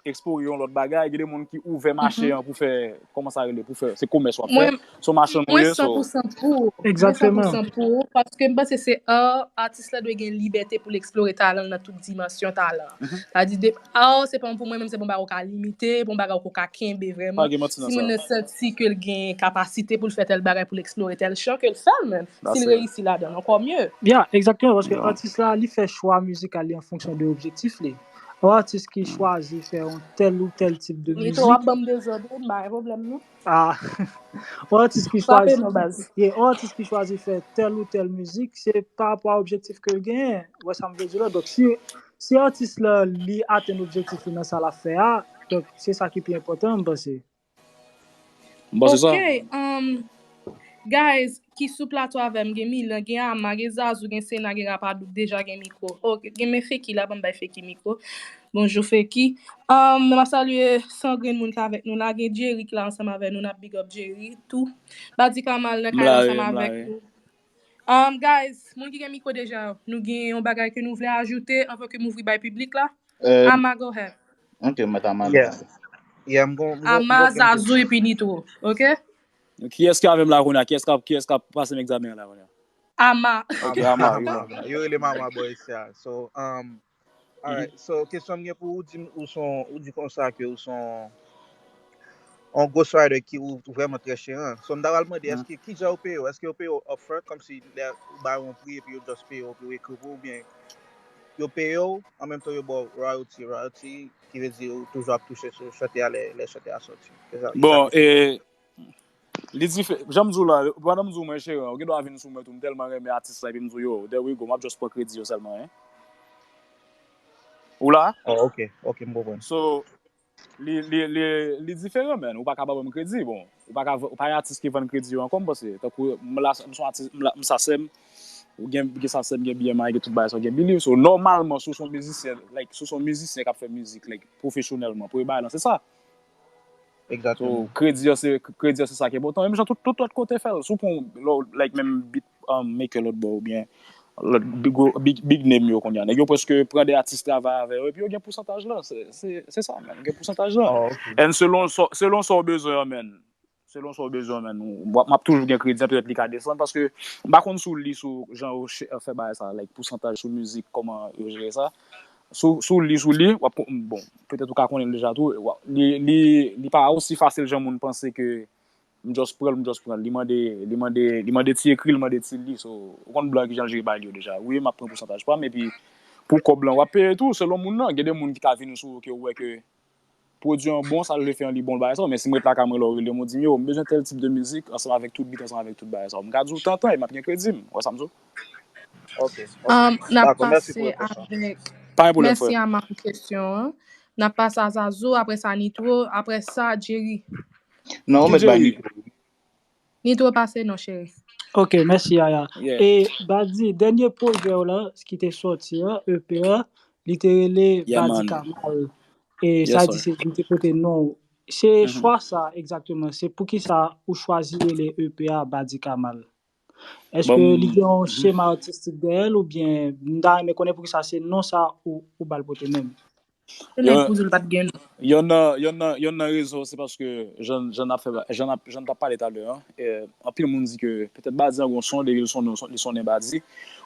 eksplore yon lòt bagay, gen de moun ki ouvè mache an pou fè, kòman sa rele, pou fè, se komès w ap fè, se yon machann ou Mwen ye, so, san pou san pou ou. Mwen Exactement. san pou san pou ou, paske m panse se art, atis la dwe gen libète pou l eksplore talan l nan tout dimansyon talan. Sa di, de, art, se pa pou mwen menm, se pa yon bagay ou ka limite, pa yon bagay ou ka kenbe vrèman. Pa gen manti nan Si moun sa. Nan santi ke l gen kapasite pou l fè tèl bagay, pou l eksplore tèl chan, ke l fè l menm. Si l reyisi ladan l, ankò mye. Yeah, exactement, paske atis la, li fè chwa mizikal li an fonksyon de objektif li. Yon atis ki chwazi fè yon tèl ou tèl tip de Nitro, w ap mizik, ban m dezòd, wi, m pa gen pwoblèm, non. ah, yon atis ki Frape chwazi, non, baz. yeah, yon atis ki chwazi fè tèl ou tèl mizik, se pa rapò a objektif ke l genyen. Ou wè sa m vle di la? Donk, si, si atis la, li atenn objektif li nan sa l ap fè a, donk, se sa ki pi enpòtan, m panse. Bon, se sa. Ok, um, guys, ki sou plato avè m, gen Milan, gen Ama, gen Zazou, gen Sena, gen Rapadou, deja gen mikwo. Ok, gen men Feki la, ban m bay Feki mikwo. Bonjou Feki. Um, m ap salye san grenn moun ki avèk nou la, gen Jerry ki la ansanm avè nou, n ap big up Jerry tou. Badi Kamal nan kay la ansanm avèk nou. Um, guys, moun ki gen mikwo deja, nou gen yon bagay ke nou vle ajoute anvan ke m ouvri bay piblik la? Euh, Ama, go ahead. Ok, mwen ta mal. Yeah. Yeah, m gon, m gon, m Ama, gon, m gon Zazou epi Nitro, ok? Kiyès ki avè m la kounye a? Kiyès k ap, kiyès k ap pase m egzamen an la kounye a? Ama. Ok, Ama, wi. Ama. Yo rele m Ama Boy sa. So, um, alright. So, kesyon m gen pou ou, di m, ou son, ou di konsa ke ou son on ghostwriter ki ou, ou vrèman trè cheran. So, m ta pral mande, èske ki jan yo peye w? Èske yo peye w upfront, kòmsi lè ou ba yo yon pri epi yo just peye w, epi yo ekri pou ou, oubyen yo peye w, an menm tan yo ba w royalty, royalty, ki vle di ou toujou ap touche sou chante a lè, lè chante a sòti. Se sa, se sa Bon, kesyon. E, li dife-, jan m di w la, pandan m di w mwen cheran, ou gen dwa vin sou mwen tou, m tèlman renmen atis la, epi m di w, yo, there we go, m ap just pran kredi yo sèlman, hein. Ou la? Oh, ok, ok, m konprann. So, li, li, li, li diferan, man. Ou pa ka ba m kredi, bon. Ou pa ka, ou pa gen atis ki vann kredi yo ankò, m panse. Tankou, m la, m son atis, m la, m sasèm, ou gen, gen sasèm, gen B M I, gen tout bagay sa, gen Believe. So, nòmalman, si w son mizisyen, like, si w son mizisyen k ap fè mizik, like, pwofesyonèlman, premye bagay lan, se sa. So, Egzakteman. Kredi an se, kredi an se sa ki enpòtan. Menm jan tout, tout lòt kote fè l. Si w pran, lè w, like, menm beat, um, maker lòt bò oubyen lòt big, gwo- big, big name yo kounye a. Nèg yo prèske pran de atis travay avè yo epi yo gen pousantaj lan. Se, se, se sa, man. Ou gen pousantaj lan. Oh, ok. And selon sa, selon sa w bezwen an, man. Selon sa w bezwen an, man. Ou, m ap toujou gen kredi an, petèt li ka desann paske m pa konn si w li sou jan yo che- fè bagay sa, like, pousantaj sou mizik, kòman yo jere sa. Si w, si w li, si w li, w ap kon- bon, petèt ou ka konnen l deja tou, w ap- li, li, li pa osi fasil jan moun panse ke m just pran l, m just pran l. Li mande, li mande, li mande ti ekri, li mande ti li. So, ou konn blan ki jan l jere bagay li yo deja. Wi, m ap pran pousantaj pa m, epi pou kòb lan, w ap peye tou, selon moun nan. Gen de moun ki ka vin sou ou ke ou wè ke pwodui an bon, sa l vle fè an li bon, bagay sa, men si m ret lakay mwen, lè w rele m, ou di m, yo, m bezwen tèl tip de mizik, ansanm avèk tout beat, ansanm avèk tout bagay sa. M ka di w tantan, e m ap gen kredi m. Ou wè sa m di w? Ok, ok. Um, n ap Dakò, mèsi pou pase repons lan. Avèk. Pa gen pwoblèm, Mèsi frè. Ama pou kesyon an. N ap pase a Zazou, apre sa Nitro, apre sa Jerry. Non, ou Ki mèt bay Jerry? Nitro. Nitro pase non, cheri. Ok, mèsi, Yaya. Yeah. E Badi, dènye pwojè w la, ki te sòti an, E P an, li te rele Yeah, Badi man. Kamal. E Yes, sa di sir. se, li te pote non. Se Mhm. chwa sa, egzakteman. Se poukisa ou chwazi rele E P a Badi Kamal? Èske Bon, li gen yon mhm. chema atistik dèyè l oubyen m ta renmen konnen poukisa se non sa ou, ou ba l pote menm? Se nèg pou di l pa t gen non. Yonn nan, yonn nan, yonn nan rezon, se paske jan, jan n ap fè, jan n ap, jan n t ap pale talè an, eh, anpil moun di ke petèt Badi an gon son, li sonnen, li sonnen Badi,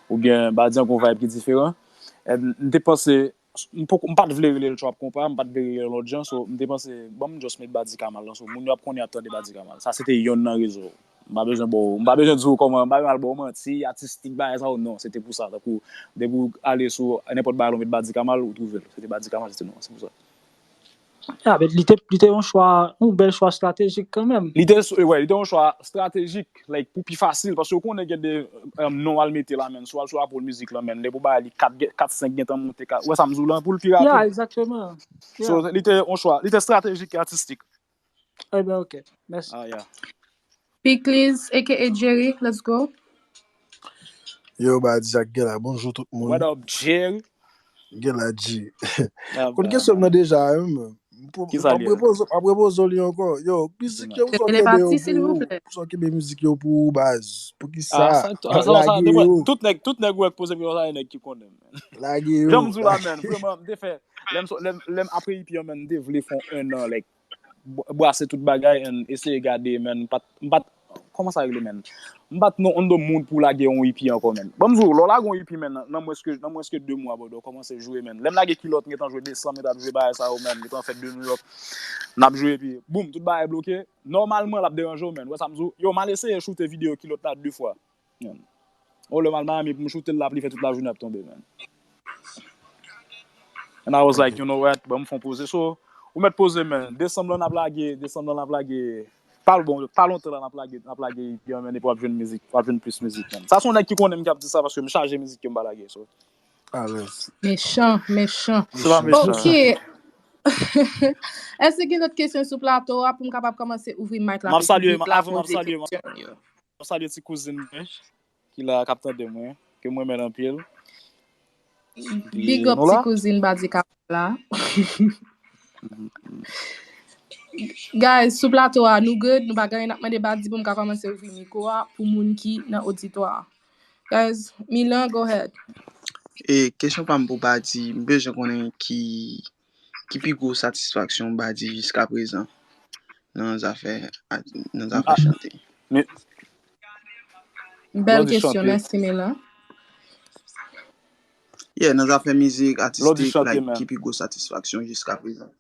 oubyen Badi an gon vibe ki diferan. Eh, m te panse, m poko, m pa t vle rele l Trap Konpa, m pa t vle rele l lòt jan, so, m te panse, ban m just met Badi Kamal lan, so, moun yo ap konnen ap tande Badi Kamal. Sa se te yonn nan rezon. M pa bezwen ba w, m pa bezwen di w kòman, m pa bezwen al ba w manti, atistik, bagay sa yo, non, se te pou sa. Tankou, depi w ale sou nenpòt bagay, ou met Badi Kamal, ou twouve l. Se te Badi Kamal, se te non, se pou sa. Ah, men li te, li te yon chwa, yon bèl chwa estratejik kanmenm. Li te, wè, li te yon chwa estratejik, like, pou pi fasil, paske ou konnen gen de, um, non al mete la, men, sou al sou Apple Music la, men, lè pou bagay li kat, kat senk gentan monte, kat, ou wè sa m di w lan, pou l pi Ya, rapid. Egzakteman. So, Ya. Li te yon chwa, li te estratejik e atistik. Ebyen, ok. Mèsi. Ah, yeah. Pikliz, A K A Jerry, let's go. Yo, Badi ak Gela, bonjou tout moun. What up, Jerry? Gela G. Ah, Konn kesyon m nan deja, wi, man. M Ki sa li ye? M ap repoze w li ankò. Yo, mizik yo, ou sot kenbe yo pou ou. Ou sot kenbe mizik yo pou ou, baz. Poukisa? Lage yo. Tout nèg, tout nèg ou wè k poze m yo, sa e nèg ki konnen m. Lage yo. Jan m di w la, menn, vrèman, m te fè, lè m, lè m, lè m apre E P an, menn, m te vle fè yon ennan, like, bwase tout bagay and eseye gade, menn, m pa t, m pa t, kòman sa rele, menn? M pa t nan on the mood pou lage yon E P ankò, menn. Ban m di w, lè w lage yon E P, menn, nan, nan mwens ke, nan mwens ke de mwa, brother, w kòmanse jwe, menn. Lè m lage Kilòt, m gentan jwe Desanm, m t ap jwe bagay sa yo, menn, m gentan fè de New York. N ap jwe, epi, boum, tout bagay bloke. Nòmalman, l ap deranje w, menn. Ou wè sa m di w? Yo, m al eseye choute videyo Kilòt la de fwa. Menn. O, lè m al Miami pou m choute l, lapli fè tout lajounen ap tonbe, menn. And I was like, you know what? Ban m fè yon poze. So, ou mèt poze, menn. Desanm lan n ap lage, Desanm lan n ap lage. Pa, bon, pa lontan la n ap lage, n ap lage E P an, menn, epi w ap jwenn mizik, w ap jwenn plis mizik, menn. Sa se yon nèg ki konnen m k ap di sa, paske m chaje mizik ke m pa lage, so. Mechan, mechan. Se pa mechan. Ok. Èske gen lòt kesyon sou plato a pou m kapab kòmanse ouvri mic la pou piblik la poze kesyon yo? M ap salye ti kouzin mwen ki la k ap tande mwen, ke m renmen anpil. Big up ti kouzin Badi k ap la. Guys, sou plato a, nou good, nou pa gen anyen n ap mande Badi pou m ka kòmanse ouvri mikwo a pou moun ki nan oditwa a. Guys, Milan, go ahead. E kesyon pa m pou Badi, m bezwen konnen ki ki pi gwo satisfaksyon Badi jiskaprezan nan zafè nan zafè chante? Bèl kesyon, mèsi Milan. Yeah, nan zafè mizik atistik, like, ki pi gwo satisfaksyon jiskaprezan?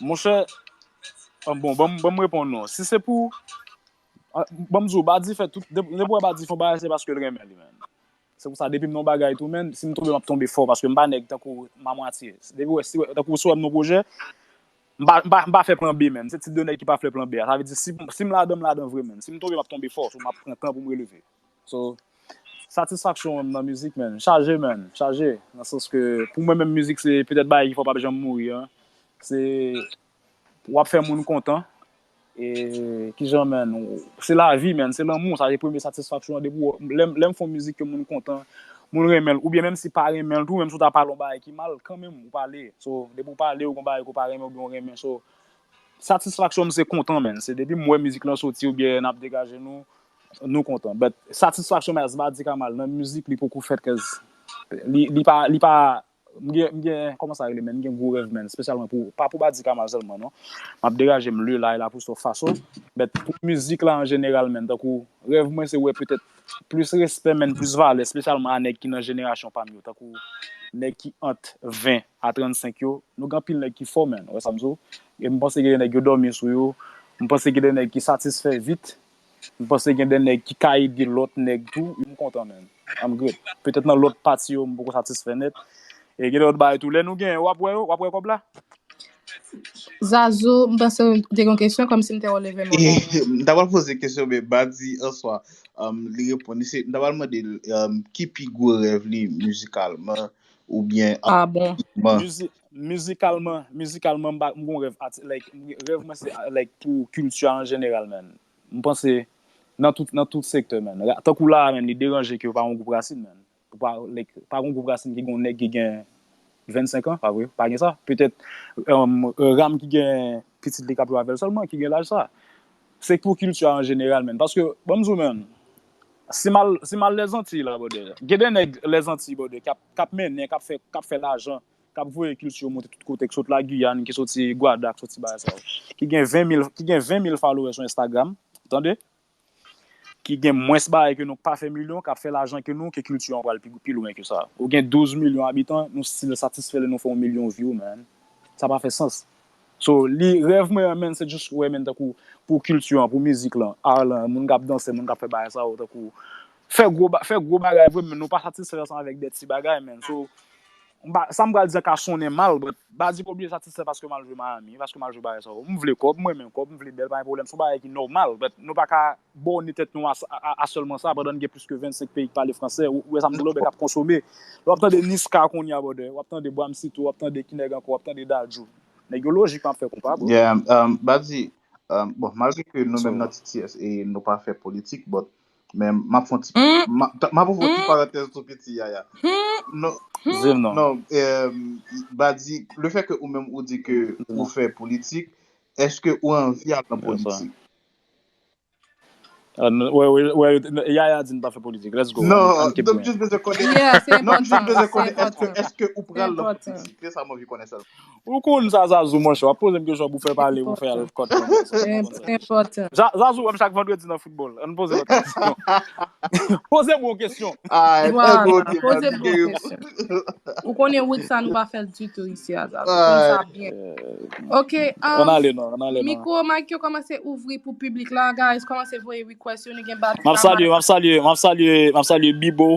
Monchè, bon, ban m reponn non. Si se pou, ban m di w, Badi fè tout, depi w wè Badi fè yon bagay, se paske l renmen li menm. Se pou sa, depi m nan yon bagay tou, menn, si m tonbe, m ap tonbe fò, paske m pa nèg tankou m a mwatye. Depi w wè, si, tankou si w wè m nan pwojè, m pa, m pa, m pa fè plan B, menn. Se tip de nèg ki pa fè plan B a. Sa vle di, si, si m ladan, m ladan vre, menn. Si m tonbe, m ap tonbe fò, so m ap pran tan pou m releve. So, satisfaksyon mwen nan mizik, menn, chaje, menn, chaje. Nan sans ke, pou mwen menm, mizik se petèt bagay ki fè w p ap janm mouri an. Se, w ap fè moun kontan. E, kijan, menn, se lavi, menn, se lanmou, sa se premye satisfaksyon an, depi w, lè, lè m fè yon mizik ke moun kontan, moun renmen l, oubyen menm si pa renmen l tou, menm si w ta pale yon bagay ki mal, kanmenm, ou pale. So, depi w pale, ou gen yon bagay ke w pa renmen, oubyen w renmen, so, satisfaksyon m se kontan, menn. Se depi m wè mizik lan soti oubyen n ap degaje nou, nou kontan. But satisfaksyon m as Badi Kamal nan mizik li poko fèt, cause li, li pa, li pa, m gen, m gen, kòman sa rele, menn, m gen gwo rèv, menn, espesyalman pou, pa pou Badi Kamal sèlman, non. M ap degaje m lè la e la pou sòf fason. But pou mizik la an jeneral, menn, tankou rèv mwen se wè petèt plis respè, menn, plis valè, espesyalman a nèg ki nan jenerasyon pa m yo, tankou nèg ki ant ven a trannsenk yo, nou gen anpil nèg ki fò, menn, ou wè sa m di w? E m panse gen de nèg yo dòmi sou yo, m panse gen de nèg ki satisfè vit, m panse gen de nèg ki ka ede lòt nèg tou, m kontan, menn. I'm good. Petèt nan lòt pati yo, m poko satisfè nèt. E gen de lòt bagay tou, lè nou gen, w ap wè yo, w ap wè kòb la. Zazou, m panse w te gen yon kesyon, kòmsi m te wè w leve men w. M ta pral poze kesyon, men Badi an swa, um, li reponn. Li se, m ta pral mande l, um, ki pi gwo rèv li mizikalman oubyen Ah bon. atistikman. Mizi-, mizikalman, mizikalman, m pa, m gon rèv ati-, like, rèv mwen se, like, pou kilti a an jeneral, menn. M panse nan tout, nan tout sektè, menn. Ra-, tankou la a, menn, li deranje ke yo pa yon gwoup rasin, menn. Ou pa, like, pa gon gwoup rasin ki gon nèg ki gen vennsenk an, pa vre? Pa gen sa. Petèt, um, Ram ki gen pitit li k ap jwe avè l sèlman, ki gen laj sa. Se pou kilti a an jeneral, menn. Paske, ban m di w, menn, si m al, si m al Lèzantiy la, brother, gen de nèg Lèzantiy, brother, k ap, k ap mennen, k ap fè, k ap fè lajan, k ap voye kilti yo monte tout kote, k sot la Giyàn, ki soti Gwada, k soti bagay sa yo. Ki gen ven mil, ki gen ven mil followers sou Instagram, tande? Ki gen mwens bagay ke nou, k pa fè milyon, k ap fè lajan ke nou, ke kilti an pral pi, pi lwen ke sa. Ou gen douz milyon abitan, nou still satisfè lè nou fè yon milyon view, menn. Sa pa fè sans. So, li, rèv mwen an, menn, se jis wè, menn, tankou pou kilti an, pou mizik lan, ar lan, moun k ap danse, moun k ap fè bagay sa yo, tankou fè gwo ba-, fè gwo bagay vre, men nou pa satisfè ansanm avèk de ti bagay, menn. So, m pa, sa m pral di a ka sonnen mal, but Badi pa oblije satisfè paske m al jwe Miami, paske m al jwe bagay sa yo. M vle kòb, m renmen kòb, m vle bèl, pa gen pwoblèm. Se yon bagay ki nòmal, but nou pa ka bòne tèt nou a, a, a, a sèlman sa, pandan n gen plis ke vennsenk peyi ki pale fransè, ou, ou wè sa m di w la, ou k ap konsome. Lè w ap tande Niska kounye a, brother, w ap tande Bramsito, w ap tande ki nèg ankò, w ap tande Dadju. Nèg yo lojik nan ap fè konpa, bro. Yeah, um, Badi, um, bon, malgre ke nou menm nan T T S e nou pa fè politik, but Men m ap fè yon ti, Hmm, m ap m ap fè yon ti hmm, parantèz tou piti, Yaya. hmm, Non, hmm. Di m non. non, euh, Badi, le fait que ou menm ou di ke ou fè politik, èske ou anvi al nan Yes, sir. politik? Ah, n- wè, wè, wè, n- Yaya di n pa fè politik. Let's go. Ann, ann Non, keep non, m going. jis bezwen konnen. Yeah, se Non, m jis enpòtan, bezwen se konnen, èske enpòtan. èske ou Se pral nan enpòtan. politik? Se sa m anvi konnen sèlman. Ou konn sa, Zazou, monchè. W ap poze m kesyon pou fè pale, pou fè Enpòtan. kòt nan. Se enp- se enpòtan. Za- Zazou, wè m chak vandredi nan foutbòl. Ann poze lòt kesyon. Poze m yon kesyon. Ah, Vwala, ok, poze m Badi, yon ok. kesyon. Ou konnen wout sa nou pa fè l ditou isi a Zazou. Ou konn Ah, sa byen. Euh, Ok, ann um, ale non, ann ale non. Mikwo, mic yo kòmanse ouvri pou piblik la, guys. Kòmanse voye request yo, nou gen Badi M ap Kamal. salye, m ap salye, m ap salye, m ap salye Bibo,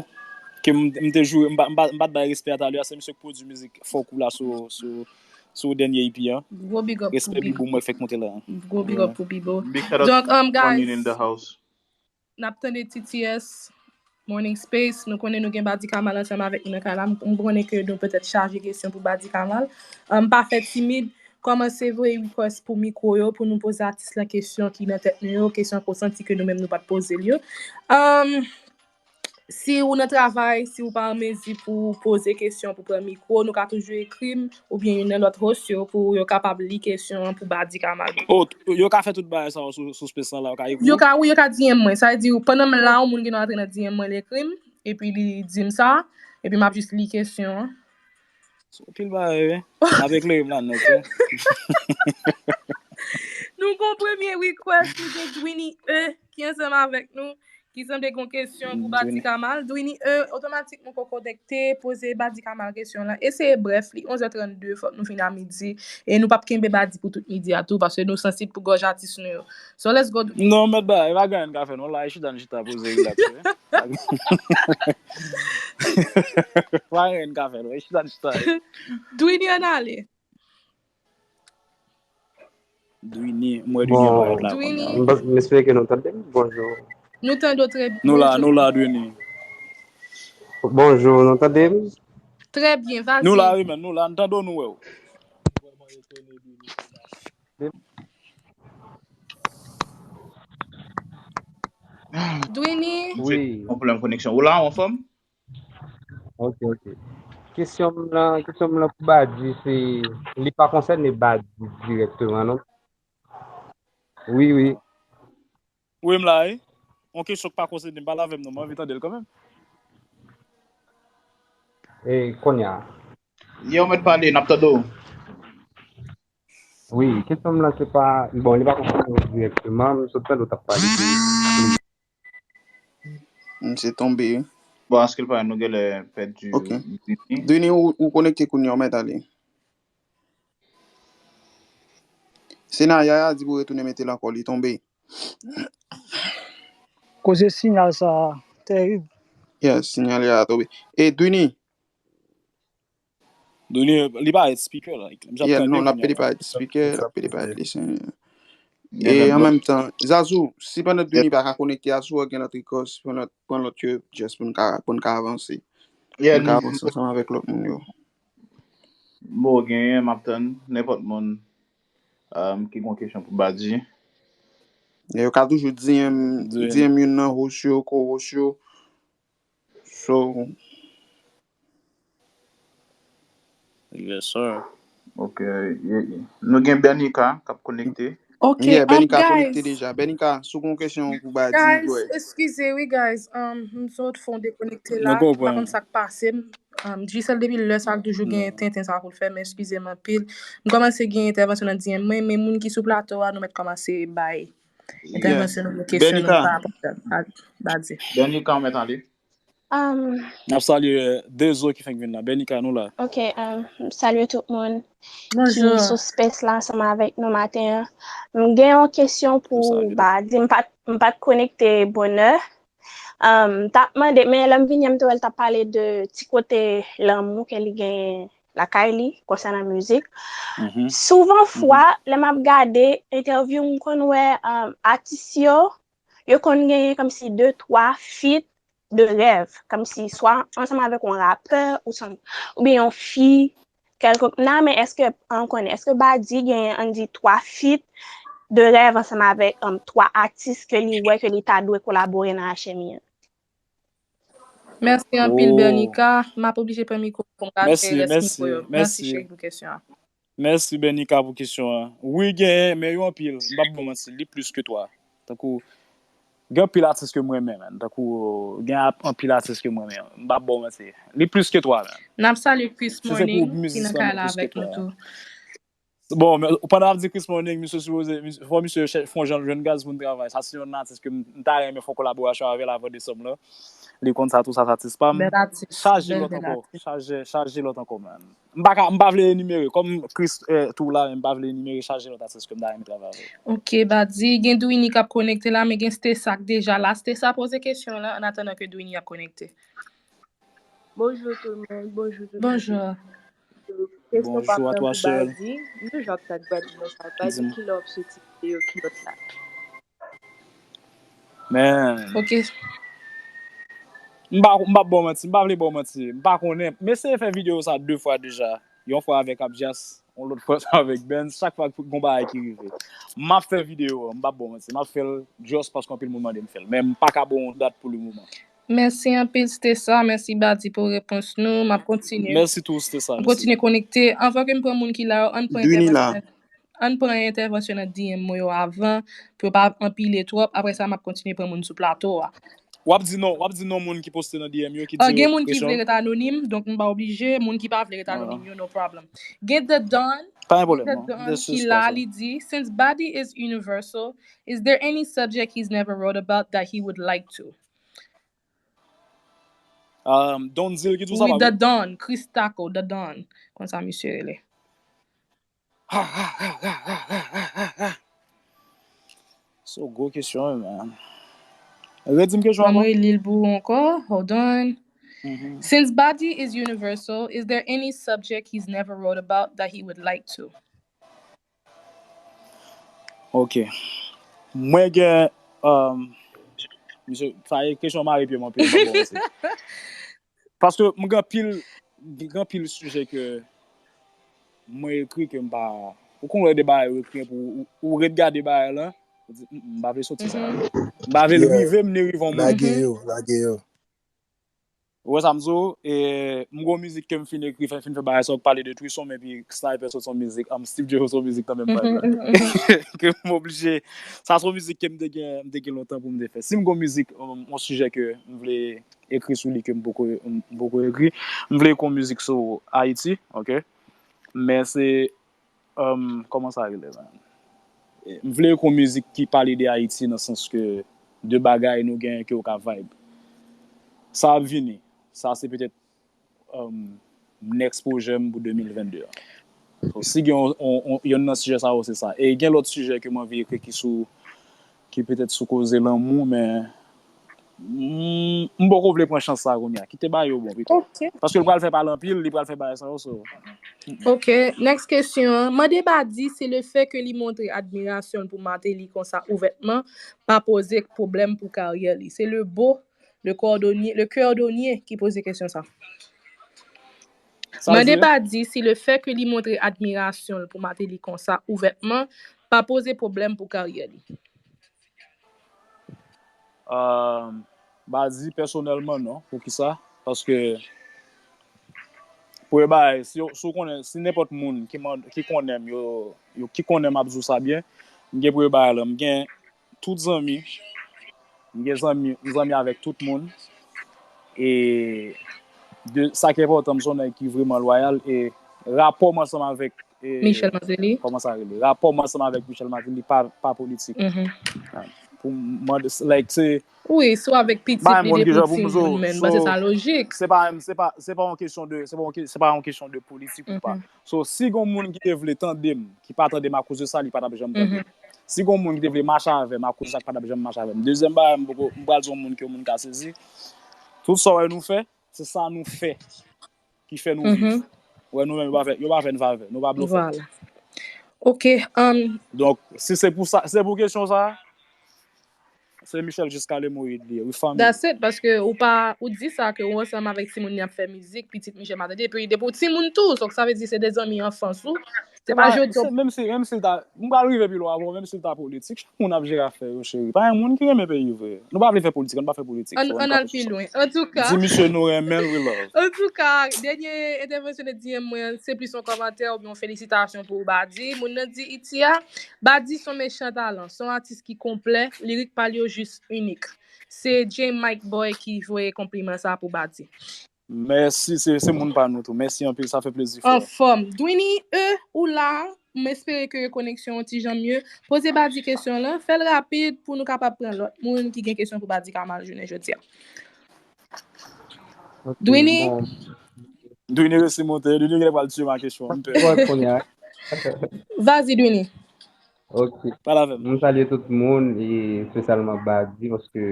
ke m, m te joure, m pa, m pa, m pa t bay respè a talè a, se misye k pwodui mizik Fòk ou la sou, sou, sou dènye E P an. Gwo big up pou Respè Bibo, Bibo. Mwen fèk monte la. Gwo big Yeah. up pou Bibo. Big shout out Donk, um, One in guys, the house. n ap tande T T S, Morning Space. Nou konnen nou gen Badi Kamal ansanm avèk nou nan kay la. M m konnen ke nou petèt chaje kesyon pou Badi Kamal. Um, pa fè timid. Kòmanse voye request pou mikwo yo pou nou poze atis lan kesyon ki nan tèt nou yo, kesyon ke w santi ke nou menm nou pa t poze l yo. Um, si ou nan travay, si ou pa an mezi pou poze kesyon, pou pran mikwo, nou ka toujou ekri m oubyen youn nan lòt host yo pou yo kapab li kesyon an pou Badi Kamal. Oh, t- yo ka fè tout bagay sa yo sou, sou space lan la, yo ka ekri Yo w? Ka, wi, yo ka D M mwen. Sa vle di, pandan m la, yon moun gen dwa antre nan D M mwen, li ekri m, epi li di m sa, epi m ap jis li kesyon an. Pil bagay, wi. N ap eklere m la nèt, wi. Nou gon premye request, nou gen Dwini E ki ansanm avèk nou, ki sanble gon kesyon pou Badi Dwini. Kamal. Dwini E, otomatikman ko konekte, poze Badi Kamal kesyon lan. Eseye brèf, li onz è trannde, fòk nou fin a midi. E nou p ap kenbe Badi pou tout midi a tou, paske nou sansib pou gòj atis nou yo. So, let's go, Dwini. Non, mèt ba, e pa gen anyen n ka fè, non, la, e chita n chita poze, relax, wi. Pa gen anyen n ka fè, non, e chita n chita. Dwini, ann ale. Dwini, m wè Dwini ap parèt Bon, la kounye a. Dwini, m, m espere ke nou tande m. Bonjou. Nou tande w trè byen. Nou la, Bonjou. Nou la, Dwini. Bonjou, nou tande m? Trè byen, Nou la, vas-y. Wi, men nou la, n tande w, nou wè w. Dwini. Wi. Yon pwoblèm koneksyon. Ou la, ou anfòm? Ok, ok. Kesyon m lan, kesyon m lan pou Badi, se, li pa konsène Badi dirèkteman, non? Wi, wi. Wi, m la, wi. Yon kesyon k pa konsène m, pale avè m non, m anvi tande l kanmenm. E kounye a? Yo, mèt pale, n ap tande w. Wi, kesyon m lan se pa, bon, li pa konsène w dirèkteman, m sot tande w t ap pale de Misye tonbe. Bon, aske l pa nou genlè pèdi Ok. Dini? Dini, ou, ou konekte kounye a, ou mèt ale. Sena, Yaya di pou retounen mete l ankò, li tonbe. Koze siyal sa a, terib. Yes, siyal la tonbe. E Dini? Dini, li pa et speaker la. Misye ap Yeah, kanpe non, l ap kounye a pede la. pa et speaker, l ap pede pa et listen. Gen E lòt an bò. Menm tan, Zazou, si pandan Dini pa ka konekte a sou, gen lòt request, pran lòt, pran lòt yo, just pou n ka, pou n ka avanse. Pou Yeah, n ka n- avanse ansanm avèk lòt moun yo. Bon, genyen, m ap tann nenpòt moun um, ki gon kesyon pou Badi. E yo ka toujou D M, Di- D M youn nan host yo, co-host yo. So, Yes, sir. Ok, ye- ye- nou gen Bernica k ap konekte. Ok, yeah, um, Bernica konekte guys, deja. Bernica, si w gen yon kesyon pou Badi, guys, go ahead. Eskize, wi, guys. Um, m sot fon dekonekte Nou la. M pa konprann. Konn sa k pase m. Um, Gisèle Devilus a toujou gen Non. tenten sa pou l fè, men eskize m anpil. M kòmanse gen entèvansyon nan D M mwen, men moun ki sou plato a, nou mèt kòmanse bay Yeah. entèvansyon nou, kesyon nou Bernica, pa rapò a Badi. Bernica, ou mèt ale. Um, N ap salye Dezo ki fenk vin la. Bernica, nou la. ok, um, m salye tout moun ki Bonjou. Sou space la ansanm avèk nou maten an. M gen yon kesyon Nou pou salye. Badi. M pa t, m pa t konekte bonè. Um, m t ap mande, men lè m vini an, m te wè l t ap pale de ti kote lanmou ke li gen lakay li konsènan mizik. Mhm. Souvan fwa, lè m ap gade entèvyou, m konn wè um, atis yo, yo konn genyen kòmsi de, twa feat de rèv, kòmsi swa ansanm avèk yon rapè ou san, oubyen yon fi kèlkonk. Nan, men èske, an konnen, èske Badi gen, ann di, twa feat de rèv ansanm avèk, um, twa atis ke li wè ke li ta dwe kolabore nan H M I an. Mèsi anpil, Bernica. M ap oblije pran mikwo pou m ka fè rès mikwo yo. Mèsi, cheri, pou kesyon an. Mèsi, Bernica, pou kesyon an. Wi, genyen, men yo anpil. M p ap ba w manti, li plis ke twa. Tankou, gen anpil atis ke m renmen, man. Tankou, gen anpil atis ke m renmen. M p ap ba w manti. Li plis ke twa, man. N ap salye Chris Morning, ki nan kay la avèk nou tou. Bon, men pandan w ap di Chris Morning, misye sipoze, fò misye fè yon jan jwenn gaz pou n travay. Sa se yon atis ke m ta renmen fè yon kolaborasyon avè l avan desanm lan. Li konn sa tou, sa se atis pa m. Chaje lòt ankò. Chaje, chaje lòt ankò, man. M pa ka, m pa vle enimere. Kòm Chris tou la, men m pa vle enimere, chaje lòt atis ke m ta renmen travay avè l. Ok, Badi, gen Dwini k ap konekte la, men gen Stesa k deja la. Stesa, poze kesyon w lan, an atandan ke Dwini ap konekte. Bonjou tout moun, bonjou tout moun. Bonjou. Kesyon pa fè pou Badi, m toujou ap tann Badi nan sa. Badi, kilè w ap soti videyo kilòt la? Man. Ok. M pa, m pa ba w manti, m pa vle ba w manti. M pa konnen. M eseye fè videyo sa de fwa deja. Yon fwa avèk Abjas, yon lòt fwa avèk Benz. Chak fwa gon bagay ki rive. M ap fè videyo an, m pa ba w manti. M ap fè l just paske anpil moun mande m fè l. Men m pa ka ba w yon dat pou le moman. Mèsi anpil, Stesa. Mèsi, Badi, pou repons nou. M ap kontinye. Mèsi tou, Stesa. M ap kontinye konekte. Anvan ke m pran moun ki la yo, ann pran entèvansyon. Ann pran entèvansyon nan D M mwen yo avan, pou yo pa anpile twòp. Apre sa, m ap kontinye pran moun sou plato a. W ap di non, w ap di non moun ki poste nan D M yo, ki di yo. Gen moun ki vle ret anonim, donk m pa oblije. Moun ki pa vle ret anonim yo, no problem. Gen The Don. Pa gen pwoblèm, non. The Don ki la, li di, since Badi is universal, is there any subject he's never wrote about that he would like to? Um, Don Zil ki di w sa, pa vre? The Don, Chris Taco, The Don. Konsa misye rele. Se yon gwo kesyon, wi, man. Redi m kesyon an. Ban m reli l pou ou ankò. Hold on. Since Badi is universal, is there any subject he's never wrote about that he would like to? Ok. Mwen gen, um, misye, sa e kesyon mare pye m anpil, m pa bon, se. Paske m gen anpil, gen anpil sijè ke mwen ekri ke m pa, ou konn wè de bagay ou ekri epi ou, ou ret gade bagay lan, ou di, "Mm, m pa vle soti sa." M pa vle l rive m, ni rive yon moun. Lage yo, lage yo. Ou wè sa m di w? E, m gon mizik ke m fin ekri, fin fè bagay sa, w pale de Twison, epi Sniper sot son mizik, um, Steve Joe sot son mizik nan menm bagay la. Ke m oblije, sa son mizik ke m te gen, m te gen lontan pou m te fè. Si m gon mizik, um, yon sijè ke m vle ekri sou li ke m poko, m poko ekri, m vle ekri yon mizik sou Ayiti, ok? Men se, um, kòman sa rele, man? M vle ekri yon mizik ki pale de Ayiti nan sans ke de bagay nou genyen ke yo ka vibe. Sa ap vini. Sa se petèt, um, next pwojè m pou de mil vennde an. So, si gen yon, yon, yon, yonn nan sijè sa yo, se sa. E gen lòt sijè ke m anvi ekri ki sou, ki petèt sou koze lanmou, men m, m poko vle pran chans sa kounye a. Kite bagay yo bon pito. Paske l pral fè pale anpil, li pral fè bagay sa yo, so. Ok, next kesyon. Mande Badi si le fè ke li montre admirasyon l pou Martelly konsa ouvètman pa poze pwoblèm pou karyè li. Se le bo, le kòdonye, le kòdonye ki poze kesyon sa. Mande Badi si le fè ke li montre admirasyon l pou Martelly konsa ouvètman pa poze pwoblèm pou karyè li. Um, Badi, pèsonèlman, non. Poukisa? Paske, premye bagay, si, si w konnen, si nenpòt moun ki, ki konnen m, yo, yo, ki konnen m ap di w sa byen, m gen premye bagay la, m gen tout zanmi, m gen zanmi, m zanmi avèk tout moun. E de, sa ki enpòtan, m se yon nèg ki vrèman lwayal, e rapò m ansanm avèk Michel Martelly. Kòman sa rele? Rapò m ansanm avèk Michel Martelly pa, pa politik. Pou mande, like, se. Wi, sou avèk pitit li, de pitit moun menm, se sa lojik. Se pa, se pa, se pa yon kesyon de, se pa yon, se pa yon kesyon de politik ou pa. So, si gon moun ki te vle tande m, ki pa tande m akoz de sa, li pa t ap janm tande m. Si gon moun ki te vle mache avè m akoz de sa, li pa t ap janm mache avè m. Dezyèm bagay, m poko, m pral di yon moun ke yon moun ka sezi. Tout sa w wè nou fè, se sa nou fè ki fè nou viv. Wè, nou menm, yo pa fè, yo pa fè n favè, nou pa blofè. Vwala. Ok. Um, Donk, si se pou sa, se pou kesyon sa, se Michel jiska le mo id li ye, wi, fanmi. That's it, paske ou pa, ou di sa ke ou ansanm avèk timoun li ap fè mizik, pitit Michel Martelly, epi depi ou timoun tou, so sa vle di se de zanmi anfans ou, Se pa jodi. Menm si, menm si l ta, m pral rive pi lwen avè w, menm si l ta politik, chak moun ap jere afè yo, cheri. Pa gen moun ki renmen peyi vre. Nou pa vle fè politik, ann pa fè politik. Ann al pi lwen. Antouka, di misye nou renmen l, we love. Antouka, dènye entèvansyon de D M mwen, se plis yon kòmantè oubyen yon felisitasyon pou Badi. Moun nan di, Itia, Badi se yon mechan talan, se yon atis ki konplè, lirik pa l yo jis inik. Se J Mike Boy ki voye konpliman sa pou Badi. Mèsi, se, se moun pa nou tou. Mèsi anpil, sa fè plezi, frè. Anfòm. Dwini, e, ou la? M espere ke koneksyon an ti jan mye. Poze Badi kesyon lan, fè l rapid pou nou kapab pran lòt moun ki gen kesyon pou Badi Kamal jounen jodi a. Ok, Dwini? Bon. Dwini resi monte, Dwini genlè pral tiye m a kesyon, m pè. Bon, kounye a. Vas-y, Dwini. Ok. Pale avè m. M salye tout moun, e espesyalman Badi, paske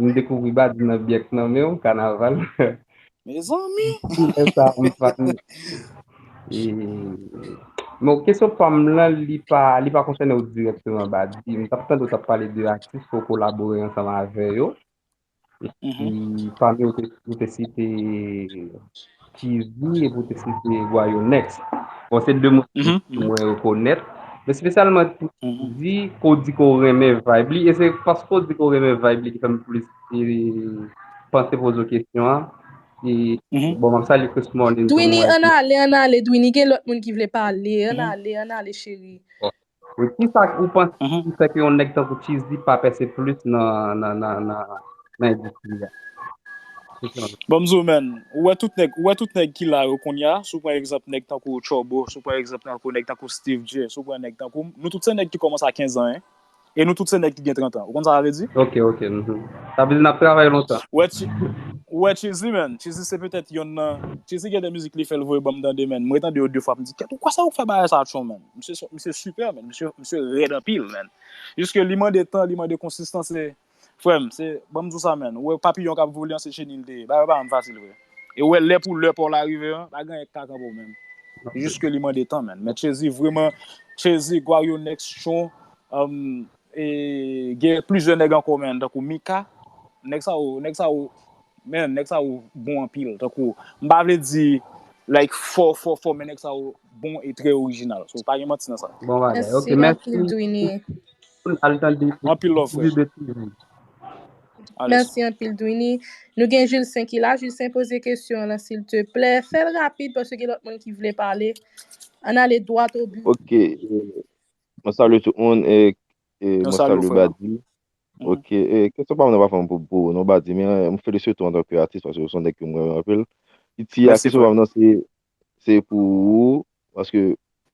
m dekouvri Badi nan byèk nan men w, kanaval. Mezanmi! Lè sa, m fan. E, bon, kesyon pa m lan, li pa, li pa konsène w dirèkteman, Badi. M t ap tande w t ap pale de atis ke w kolabore ansanm avè yo. Epi, pami ou te, ou te site Cheezy, epi ou te site Guayo Next. Bon, se de moun mwen rekonèt. Men espesyalman pou Cheezy, ke w di ke w renmen vibe li, e se paske w di ke w renmen vibe li ki fè m plis, e, panse poze w kesyon an. E, bon, m ap salye Chris Morning tou. Dwini, ann ale, ann ale, Dwini, gen lòt moun ki vle pale, ann ale, ann ale, cheri. Wi, kisa ou panse ki fè ke yon nèg tankou Cheezy pa pèse plis nan, nan, nan, nan, nan endistri a? Bon, m di w, man, ou wè tout nèg, ou wè tout nèg ki la yo kounye a, si w pran egzanp nèg tankou Turbo, si w pran egzanp tankou nèg tankou Steve J, si w pran nèg tankou, nou tout se nèg ki kòmanse a kenz an, en. E nou tout se nèg ki gen trant an. Ou konn sa sa vle di? Ok, ok. Sa vle di n ap travay lontan. Ou wè Che-, ou wè Cheezy, man. Cheezy se petèt yonn nan, Cheezy gen de mizik li fè l voye ban m tande, man. Mwen tande yo de fwa, m di, kèt, ou kwè sa ou fè bagay sa, tchon, man? Misye, misye sipè, man. Misye, misye rèd anpil, man. Jiske li mande tan, li mande konsistans, e, frè m, se, ban m di w sa, man. Ou wè papiyon k ap vole an, se cheni l te ye. Bagay pa janm fasil, vre. E ou wè lè pou lè pa w la rive an, pa gen anyen k ka kanpe w, man. Jiske li mande tan, man. Men Cheezy, vrèman, Cheezy, Guayo Next, tchon, um, e gen plizyè nèg ankò, man, tankou Mika. Nèg sa yo, nèg sa yo, man, nèg sa yo bon anpil. Tankou, m pa vle di, like, fò, fò, fò, men nèg sa yo bon e trè orijinal. So, pa gen manti nan sa. Bon bagay. Ok, mèsi anpil, Dwini. Al tande anpil love, frè. Mèsi anpil, Dwini. Nou gen Julcin ki la. Julcin, poze kesyon an, silteplè. Fè l rapid, paske gen lòt moun ki vle pale. Ann ale dwat o bi. Ok. Mwen salye tout moun e, e mwen salye Badi. Ok, e kesyon pa m nan pa fè m pou, pou non Badi, men, e, m felisite w antanke atis paske w se yon nèg ke m renmen anpil. Iti a, kesyon pa m nan se, se pou ou, paske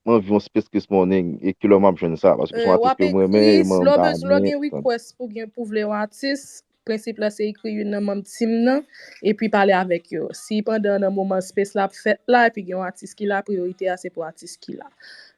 m anvi yon space Chris Morning e kilè m ap jwenn sa, paske se yon atis ke m renmen e mwen renmen. Lè w gen request pou gen, pou vle yon atis, prensip la se ekri youn nan manm team nan, epi pale avèk yo. Si pandan nan moman space la ap fèt la, epi gen yon atis ki la, priyorite a se pou atis ki la.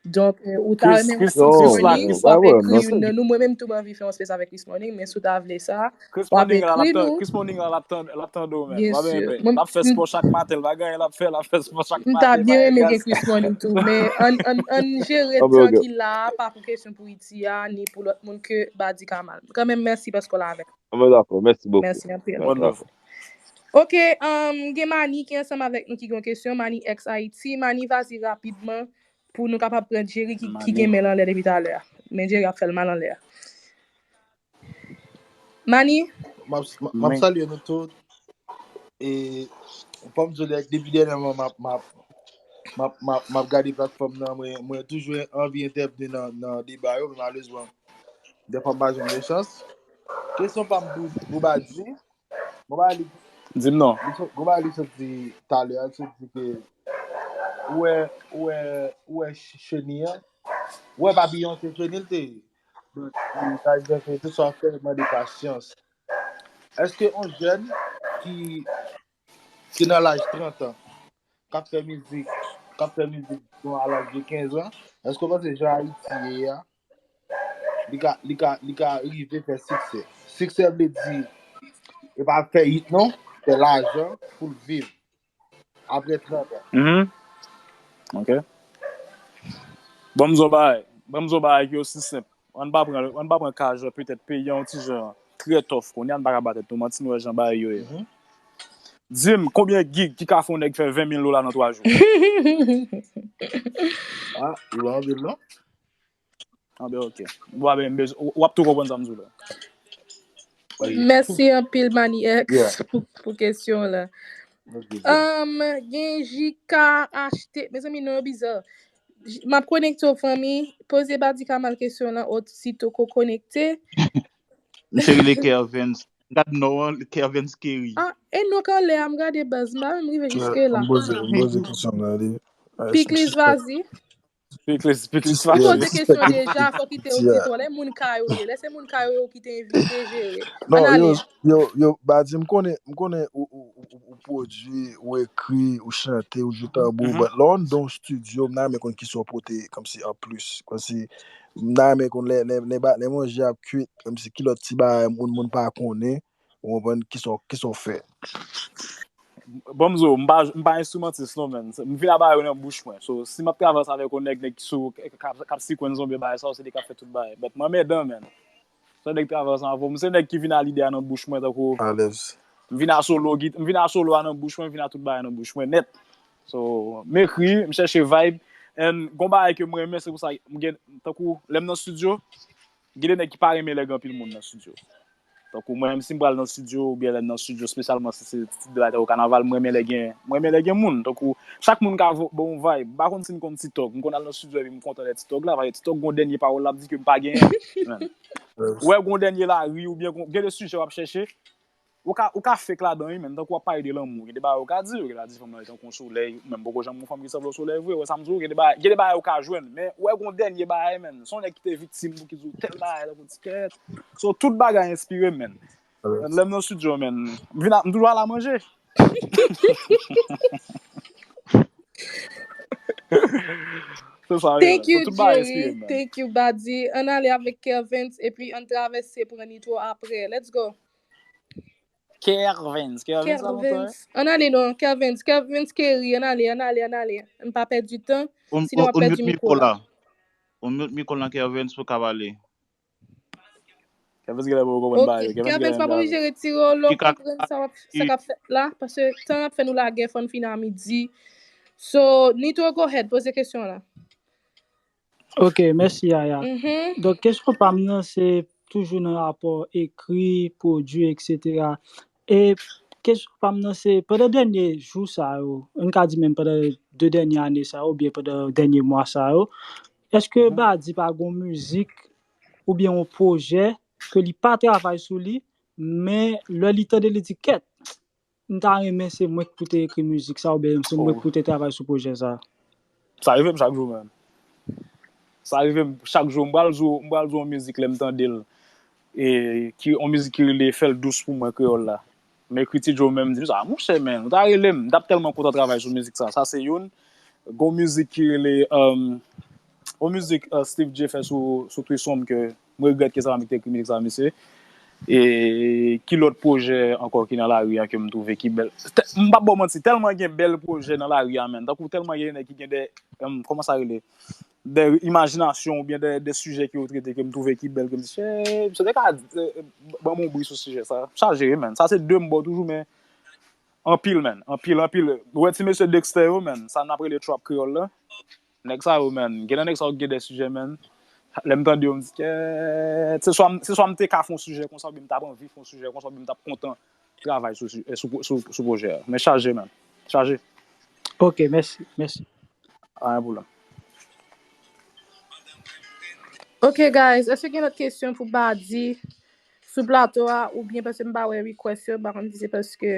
Donk, e, ou ta renmen yon atis Chris Morning, w ap ekri youn nan nou. Mwen menm tou, m anvi fè yon space avèk Chris Morning, men si w ta vle sa, w ap ekri nou. Chris Morning la, l ap tande w, men. Byensi. L ap fè spò chak maten, l pa gen anyen l ap fè, l ap fè spò chak maten. M ta byen renmen gen Chris Morning tou, men ann, ann, ann jere tan ki la a, pa pou kesyon pou Iti a, ni pou lòt moun ke Badi Kamal. Kanmenm, mèsi paske w la avèk nou. Anben, dakò, mèsi bokou. Mèsi anpil. One love. Ok, um, gen Mani ki ansanm avèk nou ki gen yon kesyon. Mani ex Ayiti. Mani, vazi rapidman pou nou kapab pran Jerry ki, ki gen men l anlè depi talè a. Men Jerry ap fè l mal anlè a. Mani? M ap, m ap, m ap salye nou tout. E, fò m di w, depi dènyèman, m ap, m ap, m ap, m ap, m ap gade platfòm nan, mwen, mwen toujou anvi entèvni nan, nan deba yo, men malerezman, dèfwa m pa jwenn de chans. Kesyon pa m pou, pou Badi. Gon bagay li, di m non. Li sot, gon bagay li sot di talè a, li sot di ke ou wè, ou wè, ou wè ch-, cheni an. Ou wè papiyon se cheni l te ye. Donk, li ta di ke tout sa w fè mande pasyans. Èske yon jèn ki, ki nan laj trant an, k ap fè mizik, k ap fè mizik, bon, a laj de kenz an, èske w panse jan Ayiti ye a, li ka, li ka, li ka rive fè siksè? Siksè vle di, e pa fè hit non, fè lajan pou l viv apre trant an. Mhm. Ok. Ban m di w bagay, ban m di w bagay ki osi senp. Ann pa pran, ann pa pran ka jan petèt peyi an yon ti jan trè tough kounye a, n pa ka ba tèt nou manti, nou wè jan bagay yo ye. Mhm. Di m, konbyen gig ki ka fè yon nèg fè ven mil dola nan twa jou? Ah, li pa anpil, non? Ah, ben, ok. Bon, ah, ben, m bezwen, w ap tou konprann sa m di w la. Mèsi anpil, Mani X, pou, pou kesyon la. Um, gen J K H T. Mezanmi, non yo bizarre. M ap konekte w, fanmi. Poze Badi Kamal kesyon lan, osito ke w konekte. Misye rele Kervens. Gad non an, Kervens Kerry. Ah, e nou k anlè a, m gade baz, m pa menm rive jiske la. M poze, m poze kesyon m nan li. Piklis, vas-y. Piklis, Piklis, Ou poze kesyon deja, fòk li te okipe twò. Lè moun ka yo ye, lè se moun ka yo ye, ou ki te envite jere. Non, yo, yo, yo, Badi, m konnen, m konnen ou, ou, ou, ou pwodui, ou ekri, ou chante, ou jwe tanbou, but lè w anndan yon estidyo, m ta renmen konn kisa w pote kòmsi anplis. Kòmsi, m ta renmen konn lè, lè, lè, lè manje ap kwit, kòmsi ki lòt ti bagay moun, moun pa konnen, ou konprann, kisa, kisa w fè. Bon, m di w, m pa, m pa enstrimantis non, man. M vin ap bay yo nan bouch mwen. So, si m ap travèse avèk yon nèg, nèg ki sou, k ap, k ap sikwenn zonbi bagay sa, se li k ap fè tout bagay. But m anmèdan, man. Se nèg travèse avè m. Se nèg ki vin a lide a nan bouch mwen, tankou. Alèz. M vin a solo, m vin a solo a nan bouch mwen, m vin a tout bagay nan bouch mwen, nèt. So, m ekri, m chèche vibe. And gon bagay ke m renmen, se pou sa, m gen, tankou, lè m nan estidyo, gen de nèg ki pa renmen lè gen anpil moun nan estidyo. Tankou mwen menm, si m pral nan estidyo, oubyen lè m nan estidyo, espesyalman si se ti bagay tankou kanaval, m renmen lè gen, m renmen lè gen moun. Tankou, chak moun ka ban yon vibe. M pa konn si n konn TikTok. M konn al nan estidyo epi m kontan lè TikTok la, paske TikTok gon dènye pawòl l ap di ke m pa genyen. Ou wè gon dènye lari, oubyen gen de sijè w ap chèche, ou ka, ou ka fake ladan, wi, men tankou w ap pale de lanmou, gen de bagay ou ka di, ou ka di fanm nan tankou yon solèy, ou menm poko janm yon fanm ki sanble yon solèy vre, ou wè sa m di w, gen de bagay, gen de bagay ou ka jwenn, men ou wè gon dènye bagay, men, se yon nèg ki te viktim pou ki di w tèl bagay, tankou ti kèt. So, tout bagay enspire m, men. Lè m nan estidyo, men, m vin a, m toujou al a manje. Se sa, wi, Thank men. you, So, tout bagay enspire Jerry. m, men. Thank you, Badi. Ann ale avèk Kervens, epi ann travèse pran Nitro apre. Let's go. Kervens, Kervens la lontan, Kervens. Ann ale non, Kervens. Kervens Kerry, ann ale, ann ale, ann ale. Ann pa pèdi tan. On, Sinon, on, w ap on pèdi mute mikwo mikwo la. La. On mute mikwo lan Kervens pou ka pale. Kervens genlè poko konprann bagay yo. Ok, Kervens pa oblije retire w, lè w konprann sa w ap, sa k ap fèt la, paske tan ap fè nou lagè, fò n fini a midi. So, Nitro, go ahead, poze kesyon la. Ok, mèsi Yaya. Mhm. Donk, kesyon pa m nan se toujou nan rapò ekri, pwodui, etsetera. E kesyon pa m nan se, pandan dènye jou sa yo, n ka di menm pandan de dènye ane sa yo, oubyen pandan dènye mwa sa yo, èske Badi pa gon mizik oubyen yon pwojè ke li pa travay sou li, men lè li tande li di, kèt, m ta renmen se mwen ki pou te ekri mizik sa oubyen se mwen ki pou te travay sou pwojè sa? Sa rive m chak jou, man. Sa rive m chak jou. M pral di w, m pral di w yon mizik lè m tande l. E ki yon mizik ki rele Fè l dous pou mwen, kreyòl la. M ekri ti Joe menm di m sa, monchè, men, ou ta rele m. M t ap tèlman kontan travay sou mizik sa. Sa se youn. Gon mizik ki rele um, yon mizik uh, Steve J fè sou, sou Trisonm ke m regrèt ke se pa mwen ki te ekri mizik sa, mesye. E ki lòt pwojè ankò ki nan lari a ke m twouve ki bèl? M p ap ba w manti, tèlman gen bèl pwojè nan lari a, menn. Tankou tèlman gen nèg ki gen de, um, kòman sa rele? De imajinasyon oubyen de, de sijè ke yo trete ke m twouve ki bèl, ke m di, chè, misye te ka eh, ban m yon bri sou sijè sa. Chaje, menn. Sa se de m ba w toujou, men anpil, menn. Anpil, anpil. Ou wè ti mesye Dexter yo, menn. Sa n ap rele trap kreyòl la. Nèg sa yo, menn. Gen nan nèg sa yo ki gen de sijè, menn. Lè m tande yo, m di, kèt. Se swa, se swa m te ka fè yon sijè konsa, oubyen m t ap anvi fè yon sijè konsa, oubyen m t ap kontan travay sou, sou, sou, sou pwojè a. Men chaje, menn. Chaje. Ok, mèsi, mèsi. Pa gen pwoblèm. Ok, guys, èske gen lòt kesyon pou Badi sou plato a, oubyen paske m pa wè request yo, m pa konn si se paske.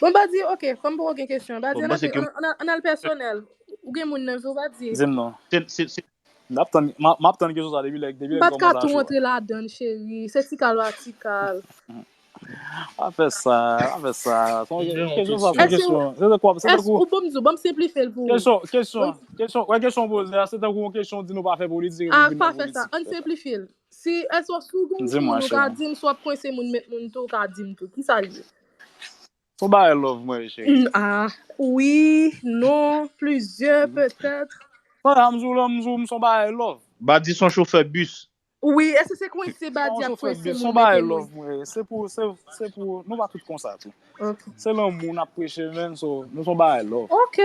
Bon, Badi, ok, kòm poko gen kesyon, Badi, Bon, ann mwen se al, ke ann, ann al pèsonèl. Ou gen moun nan vi w, Badi? Di m non. Se, se, se, M ap tann, m ap, m ap tann kesyon sa depi lè, depi M lè pa t ka kòmanse a tou cho. Rantre ladan l, cheri. Se ti kal pa ti kal. Pa fè sa, pa fè sa. Se yon kesyon sa, se yon Èske kesyon. Se tankou, se Èske tankou. Ou bon, m di w, ban m senplifye l pou ou. Kesyon, kesyon, kesyon. Wè kesyon w poze a, se tankou yon kesyon w di nou pa fè politik. Ah, pa fè sa. Ann senplifye l. Si, èske w si w gon Di moun, mwen, ou ka cheri. Di m, si w ap kwense moun, met moun tou, ou ka di m tou. Ki sa l ye? Son bagay love mwen, cheri. Mm, ah, wi, non, plizyè, petèt. Sa, m di w la, m di w, m son bagay love. Badi son chofè bis. Wi, èske se kwense Badi ap kwense moun? Se yon bagay love, mwen. Se pou, se, se pou, nou pa tout konsa tou. Se lanmou n ap preche, menn, so, nou se yon bagay love. Ok,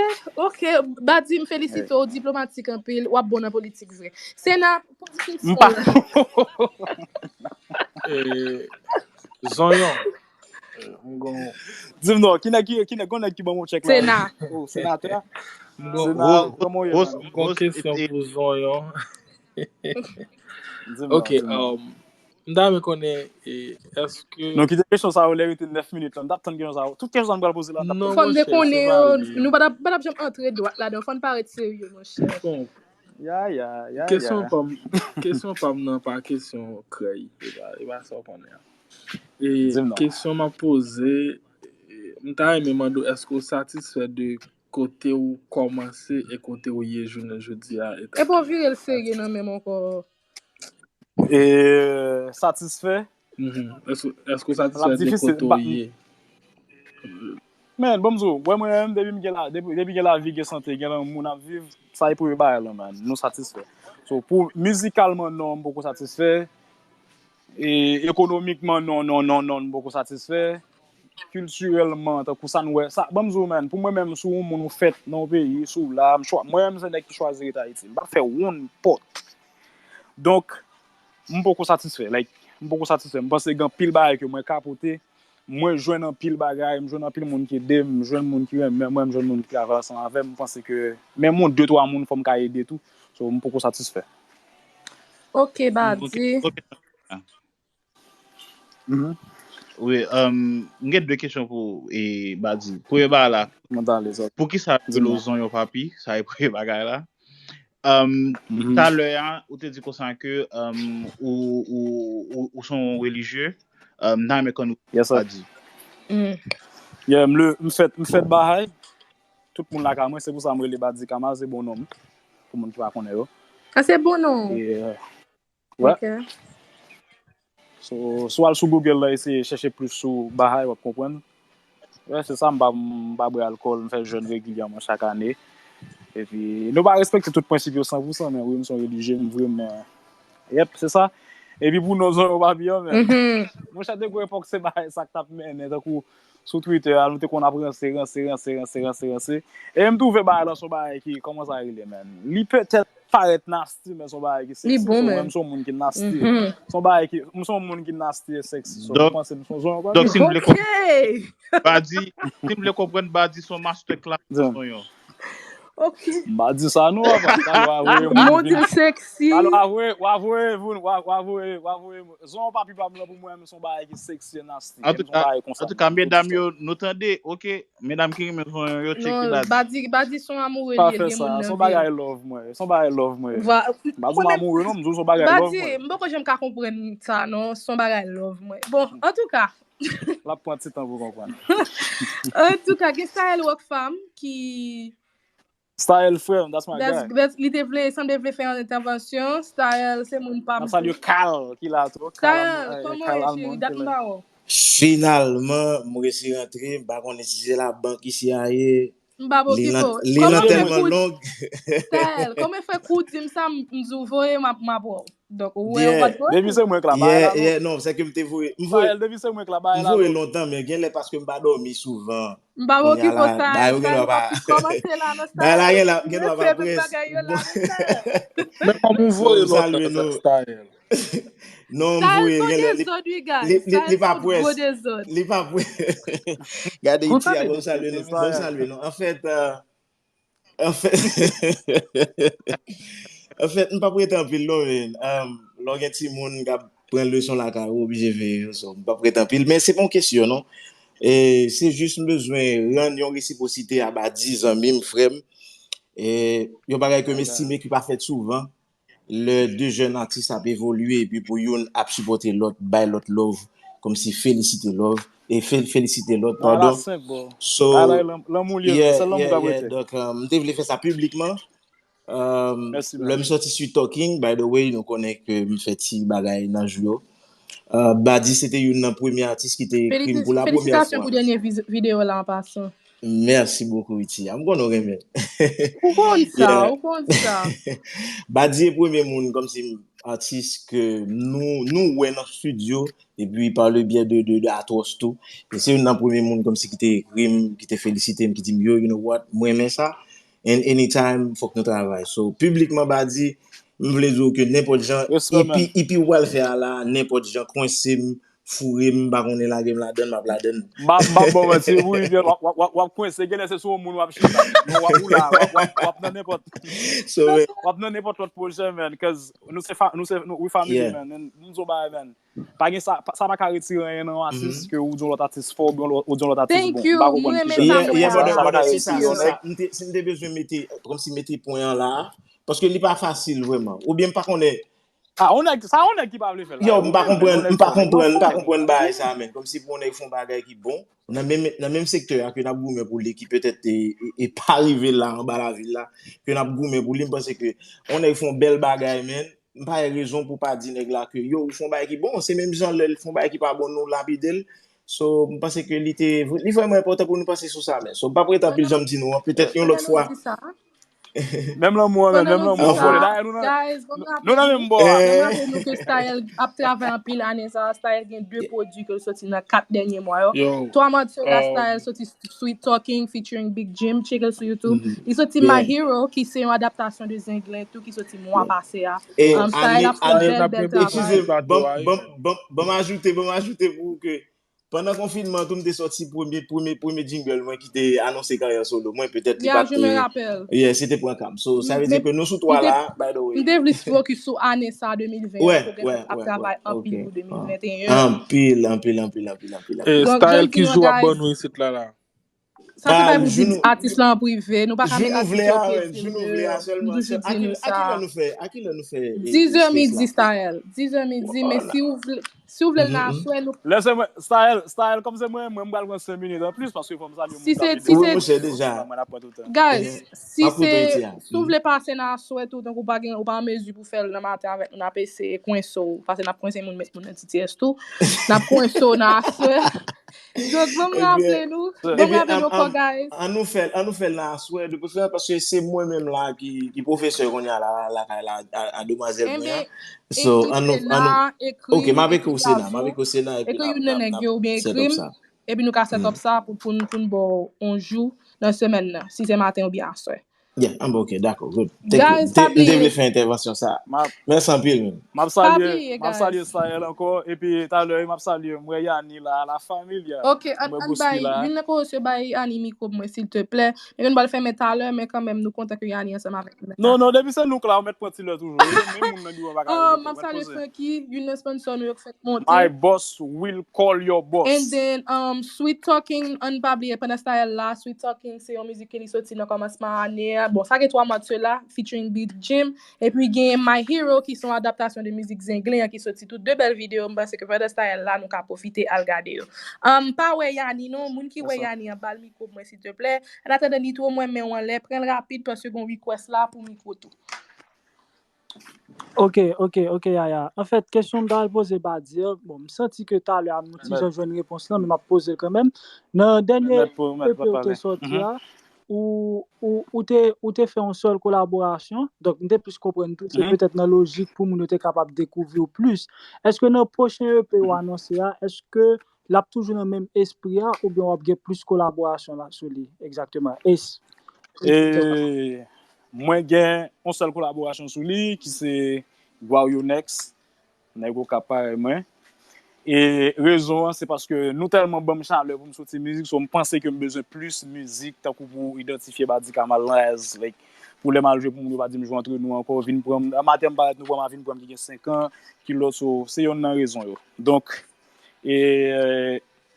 ok. Badi, m felisite w, diplomatik anpil, w ap bon nan politik vre. Sena, poze kesyon. M pa. Zonyon. M gon. Di m non, ki nèg ki, ki nèg, gon nèg ki ban m yon tchèk la? Sena. Oh, senatè. M gon, Sena, kòman w ye, man? M gon kesyon pou Zonyon. Di m non, di m non. Um, m ta renmen konnen, e, èske... Non, kite kesyon sa yo, lè rete nèf minit la. M t ap tann kesyon sa yo. Tout kesyon sa nou pral poze la, m t ap tann. Fò n dekonnen yo, nou pa t ap, pa t ap janm antre dwat ladan. Fò n parèt serye, monchè. Bon, Ya, ya, ya, kesyon ya. Pa m, kesyon pa m nan pa kesyon krèy. E pa, e pa sa w konnen an. E kesyon m ap poze, e, m ta renmen mande w, èske w satisfè de kote w kòmanse e kote w ye jounen jodi a? Epi w vire l serye nan men m ankò. E, satisfè? Mhm. Èske, èske w satisfè de kote w ye? Men, ban m di w, wè mwen menm, depi m gen la, depi, depi gen lavi, gen sante, gen lanmou n ap viv, sa e premye bagay lan, man. Nou satisfè. So, pou mizikalman, non, m poko satisfè. E ekonomikman, non, non, non, non, m poko satisfè. Kiltirèlman, tankou sa n wè, sa, ban m di w, man, pou mwen menm, si w moun ou fèt nan yon peyi, si w la, m chwa, mwen menm, se nèg ki chwazi ret Ayiti. M pa fè wonn pòt. Donk, m poko satisfè. Like, m poko satisfè. M panse gen anpil bagay ke mwen ka pote. Mwen jwenn anpil bagay, m jwenn anpil moun ki ede m, m jwenn moun ki renmen mwen, m jwenn moun ki travay ansanm avè m. M panse ke menm yon de twa moun fò m ka ede tou. So, m poko satisfè. Ok, Badi. Mhm. Wi, um, m gen de kesyon pou, e, Badi. Premye bagay la, poukisa yo rele w Zonyon Papi? Sa e premye bagay la. Um, talè a, ou te di konsa ke, um, ou, ou, ou, ou se yon relijye. Um, m ta renmen konn ou, Badi. Yeah, m le, m fèt, m fèt Bahay. Tout moun lakay mwen, se pou sa m rele Badi Kama, se bon non m. Pou moun ki pa konnen yo. A, se bon non. E, euh, wè. Ok. So, si w al sou Google la, eseye chèche plis sou Bahay, w ap konprann. Wè, se sa, m pa, m pa bwè alkòl, m fè jèn regilyèman chak ane. Epi, nou pa respekte tout prensip yo san pou san, men wi, m se yon relijye, m vrèman, yèp, se sa. Epi pou non Zonyon Papi an, men, monchè, te gon epòk se bagay sa k t ap mennen, tankou sou Twitter a, nou te konn ap ranse, ranse, ranse, ranse, ranse, ranse. E m twouve bagay lan se yon bagay ki, kòman sa rele, man? Li petèt parèt nasty, men se yon bagay ki sexy. Li bon, so, men m se yon moun ki nasty. Se yon bagay ki, m se yon moun ki nasty e sexy. So, m panse m se yon Zonyon Papi. Donk, si m vle konp-, Badi, si m vle konprann, Badi se yon master class Zonyon. Ok. M pa di sa non, papa. Talè w a voye moun vin. Sexy. Talè w a voye, w a voye moun, w a, w a voye, w a voye moun. Zonyon Papi pa m lan pou mwen, men se yon bagay ki sexy e nasty. Antouka, medam yo, nou tande, ok? Medam ki renmen Zonyon yo, tcheke Badi. Badi, Badi se yon amoure li ye, li gen moun nan vi l. Pa fè sa, se yon bagay love mwen, se yon bagay love mwen. M pa di m amoure non, m di w se yon bagay love mwen. Badi, m poko janm ka konprann sa non, se yon bagay love mwen. Bon, antouka. L ap pran ti tan pou konprann. Antouka, gen Style Rock Fam ki Style, frè m, that's my guy. Li te vle, sanble vle fè yon entèvansyon. Style, se moun pa m tou. N ap salye Carl, ki la tou. Carl, kòman w ye, cheri? Dat m pa wè w. Finalman, m resi rantre. M pa konnen si se labank isi a ye. M pa okipe w. Li nan tèlman long. Style, kòman fè kou di m sa, m di w voye, m ap, m ap wè w. Donk, ou wè, ou pa t voye. Depi se mwen k la bay la, non? Non, se ke m te voye. M voye. Style, depi se mwen k la bay la, non? M voye lontan, men gen lè paske m pa dòmi souvan. M pa okipe w, Style. Style, m ap kòmanse la, non, Style. Bagay la gen la, gen dwa pa près. Men kòm ou voye lontan sa, Style. Non, m voye, gen lè li, li, li pa près. Li pa près. Gade iti a, bon salye non, bon salye non. Anfèt, euh, Anfèt, anfèt, m p ap rete anpil non, men, um, lè w gen timoun k ap pran leson lakay ou, oblije veye yo, so, m p ap rete anpil, men se pa yon kesyon non. E se jis m bezwen rann yon resipwosite a Badi, zanmi m, frè m. E yon bagay ke m estime ki pa fèt souvan. Lè de jèn atis ap evolye epi pou youn ap sipòte lòt, bay lòt love, kòmsi felisite love, e fel-, felisite lòt, padon. So, yeah, yeah, yeah. Donk, um, m te vle fè sa piblikman. Um, lè m sòti Sweet Talking, by the way, nou konnen ke m fè ti bagay nan jou yo. Uh, Badi se te youn nan premye atis ki te ekri m pou la premyè fwa. Felisitasyon pou dènye vi-, videyo la an pasan. Merci beaucoup, Iti. M konnen w renmen l. Ou konn sa, ou konn sa. Badi e premye moun kòmsi m, atis ke nou, nou wè nan studio, epi par le biais de, de, de Atwòs tou. E se youn nan premye moun kòmsi ki te ekri m, ki te felisite m, ki di m, yo, you know what, mwen renmen sa. And anytime, fòk nou travay. So, piblikman, Badi, m vle di w ke nenpòt jan, epi, epi w pral fè a la, nenpòt jan, kwense m, foure m, m pa konnen lage m ladann, m ap ladann. M ap, m ap ba w manti, wi, w ap, w ap, w ap, w ap kwense, genlè se sou yon moun w ap chita. Men w ap, ou la, w ap, w ap, w ap nan nenpòt, w ap nan nenpòt lòt pwojè, man, cause nou se fa-, nou se, nou, we family, man, and nou di yon bagay, man. Pa gen sa, pa, sa pa ka retire anyen nan yon atis ke ou di yon lòt atis fò, oubyen ou di yon lòt atis bon. M pa konprann kijan sa fè sa, sa pa ka retire anyen. Si m te, si m te bezwen mete, kòmsi mete pwen an la, paske li pa fasil vrèman. Oubyen m pa konnen. Ah, yon nèg, sa yon nèg ki pa vle fè l la. Yo, m pa konprann, m pa konprann, m pa konprann bagay sa, men. Kòmsi pou yon nèg fè yon bagay ki bon, nan menm, nan menm sektè a ke n ap goumen pou li, ki petèt e, e, e pa rive la, anba lavil la, ke n ap goumen pou li, m panse ke yon nèg fè yon bèl bagay, men, m pa wè rezon pou pa di nèg la ke, yo, ou fè yon bagay ki bon, se menm jan lè l fè yon bagay ki pa bon, nou lapide l. So, m panse ke li te, li vrèman enpòtan pou nou panse sou sa, men. So, m p ap rete anpil jan m di nou an, petèt yon lòt fwa. Menm lanmou an, men, menm lanmou an, frè. Dayè, nou nan, nou nan menm bò a. Mwen raple nou ke Style ap travay anpil ane sa a. Style gen de pwodui ke l soti nan kat dènye mwa yo. Twa mwa de sila, Style soti Sweet Talking featuring Big Jim. Tcheke l sou YouTube. Li soti My Hero, ki se yon adaptasyon de Zenglen tou, ki soti mwa pase a. Um, Style ap fè yon bèl, bèl travay. Eskize, ban m, ban m, ban m, ban m ajoute, ban m ajoute pou ou ke pandan konfinman an tou, m te sòti premye, premye, premye jingle mwen ki te anonse karyè solo mwen, petèt li pa te, yeah, se te Pran Ka m. So, sa vle di ke nou sou twa la, by the way. M te plis fokis sou ane sa de mil ven an, pou gen ap travay anpil pou de mil venteyen. Anpil, anpil, anpil, anpil, anpil, anpil. E Style, ki jou w ap ban nou isit la, la? Sa se bagay pou di atis la an prive, nou pa ka met atis yo pye sou rezo, m toujou di nou sa. A kilè nou fè, a kilè nou fè? Dizè midi, Style. Dizè midi, men si ou vle, si ou vle l nan aswè, nou... Lè se mwen, Style, Style, kòm se mwen, mwen, m pral pran senk minit anplis, paske fò m salye moun k ap ede mwen. Wi, monchè, deja. Guys, si se, si ou vle pase nan aswè tou, tankou ou pa gen, ou pa an mezi pou fè l nan maten avèk nou, n ap eseye kwense w, paske n ap kwense moun, met moun nan ti tyès tou. N ap kwense w nan aswè. Donk, ban m raple nou, ban m raple nou ankò, guys. An nou fè l, an nou fè l nan aswè, de preferans, paske se mwen menm la ki, ki pwofesè kounye a la, lakay la, a, a demwazèl mwen an. So, an nou, an nou, ok, m ap ekri w Sena, m ap ekri w Sena, epi n ap, n ap, n ap set up sa. Epi nou ka set up sa pou, pou n, pou n ba w yon jou nan semèn nan, si se maten oubyen aswè. Yeah, ah, bon, ok, dakò, good. Thank you. M te, m te vle fè entèvansyon sa. Mèsi anpil, man. M ap salye, m ap salye Style ankò, epi talè, m ap salye, m wè Yani la, la familia. Ok, ann, ann bay, vin nan kòrasyon, bay Yani mikwo pou mwen, silteplè. Men nou pral fèmen talè, men kanmenm, nou kontan ke Yani ansanm avèk nou. Non, non, depi se nou k la, ou mèt pran ti lè toujou. Menm moun nan biwo a pa ka rete. M ap salye Franky, youn nan sponsor nou yo k fèk monte. My boss will call your boss. And then, um, Sweet Talking, ann pa bliye, pandan Style la, Sweet Talking, se yon mizik ke li soti nan kòmansman ane a. Bon, sa gen twa mwa de sela, featuring Big Jim. Epi gen My Hero, ki se yon adaptasyon de mizik Zenglen an, ki soti tou de bèl videyo. M panse ke pandan Style la, nou ka pwofite al gade yo. Um, pa wè Yani, non. Moun ki wè Yani an, ba l mikwo pou mwen, silteplè. An atandan, Nitro, mwen men w anlè, pran l rapid, paske gon request la pou mikwo tou. Ok, ok, ok, Yaya. Anfèt, kesyon m ta pral poze Badir, bon, m santi ke talè a nou ti jan jwenn repons lan, men m ap poze l kanmenm. Nan dènye E P w te sòti a, ou, ou, ou te, ou te fè yon sèl kolaborasyon, donk m te plis konprann tou, se petèt nan lojik pou moun yo te kapab dekouvri w plis. Èske nan pwochen E P w anonse a, èske l ap toujou nan menm espri a, oubyen w ap gen plis kolaborasyon la sou li, egzakteman? E, mwen gen yon sèl kolaborasyon sou li, ki se Guario Next, nèg Okap parèy mwen. E rezon an, se paske nou tèlman ban m chalè pou m soti mizik, so m panse ke m bezwen plis mizik, tankou pou idantifye Badi Kamal lan, as, like, pou lè m al jwe pou moun yo pa di m jwe antre nou ankò, vin pran m, nan maten m parèt nou pran m a vin pran m ki gen senk an, ki lòt, so, se yonn nan rezon yo. Donk, e,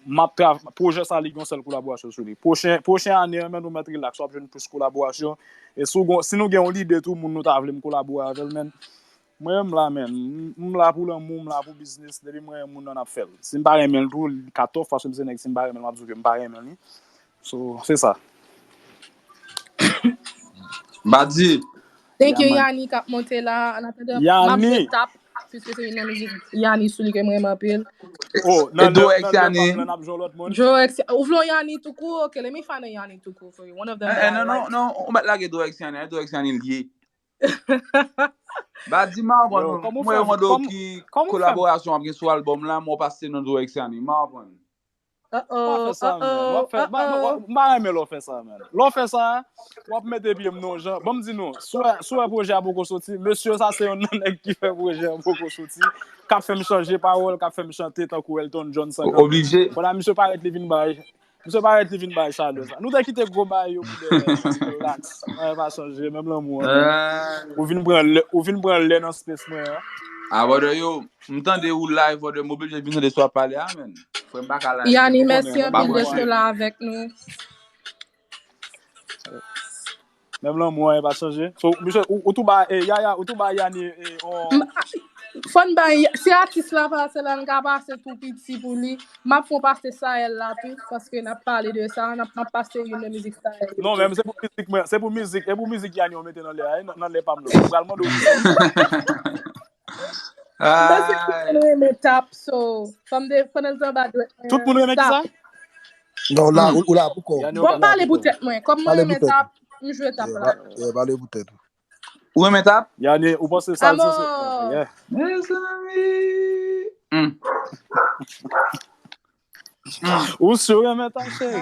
m ap tra-, pwojè sa li gen yon sèl kolaborasyon sou li. Pwochen, pwochen ane an, men nou mèt rilaks, w ap jwenn plis kolaborasyon. E si w gon, si nou gen yon lide tou, moun nou ta vle m kolabore avè l, men mwen menm la, men m, m la pou lanmou, m la pou biznis, depi mwen renmen moun nan, n ap fè l. Si m pa renmen l tou, li ka tòf, paske m se nèg, si m pa renmen l, m ap di w ke m pa renmen li. So, se sa. Badi. Thank you, Yani k ap monte la. An atandan, m ap jwe tap, piske se youn nan mizik Yani sou li ke m renmen anpil. Oh, nan lè, nan lè m nan ap jwe yon lòt moun. Joe X, ou vle yon Yani tou kou? Ok, let me find a Yani tou kou for you. One of them. Eh, eh, non, non, non, ou mèt lage Joe X Yani, Joe X Yani l ye. Badi, m a konprann. Mwen mande w ki kolaborasyon w ap gen sou albòm la, mwen w pase nan Dro Exiani. M a konprann. Pa fè sa, man. W ap fè, m pa renmen lè w fè sa, man. Lè w fè sa, w ap mete pye m nan yon jan. Ban m di nou, si w wè pwojè a poko soti, mesye, sa se youn nan nèg ki fè pwojè a poko soti, k ap fè m chanje pawòl, k ap fè m chante tankou Elton John san kanpe. Oblije. Kounye a misye parèt li vin bay Misye parèt li vin bay chalè sa. Nou te kite gwo bagay yo pou dèyè. Relax. Anyen pa chanje, menm lanmou an. Ou vin pran lè, ou vin pran lè nan space mwen an. Ah, brother, yo, m tande ou live, brother, m oblije vin tande sa w ap pale a, man. Frè m pa ka live. Yani, mèsi anpil dèske w la avèk nou. Menm lanmou an pa chanje. So, misye, ou, ou tou ba, eh, Yaya, ou tou ba Yani, eh, on... Fò n bay, se atis la pase la, n ka pase tou piti pou li. M ap fè w pase Sahel la tou, paske n ap pale de sa, n ap, m ap pase youn nan mizik Sahel yo. Non, men se pou mizik mwen, se pou mizik, e pou mizik Yani yo mete nan lè a, nan, nan lè pa m nan. M pral mande w. Mwen se tout moun renmen tap, so, fò m de, pandan l t anba dwèt mwen. Tout moun renmen kisa? Non, la, ou la pou kò. Bon, m pale pou tèt mwen. Kòm mwen renmen tap, m jwe tap la. Pale pou tèt ou. Ou renmen tap? Yani, ou panse sa se... Mezanmi. Ou si w renmen tap, cheri?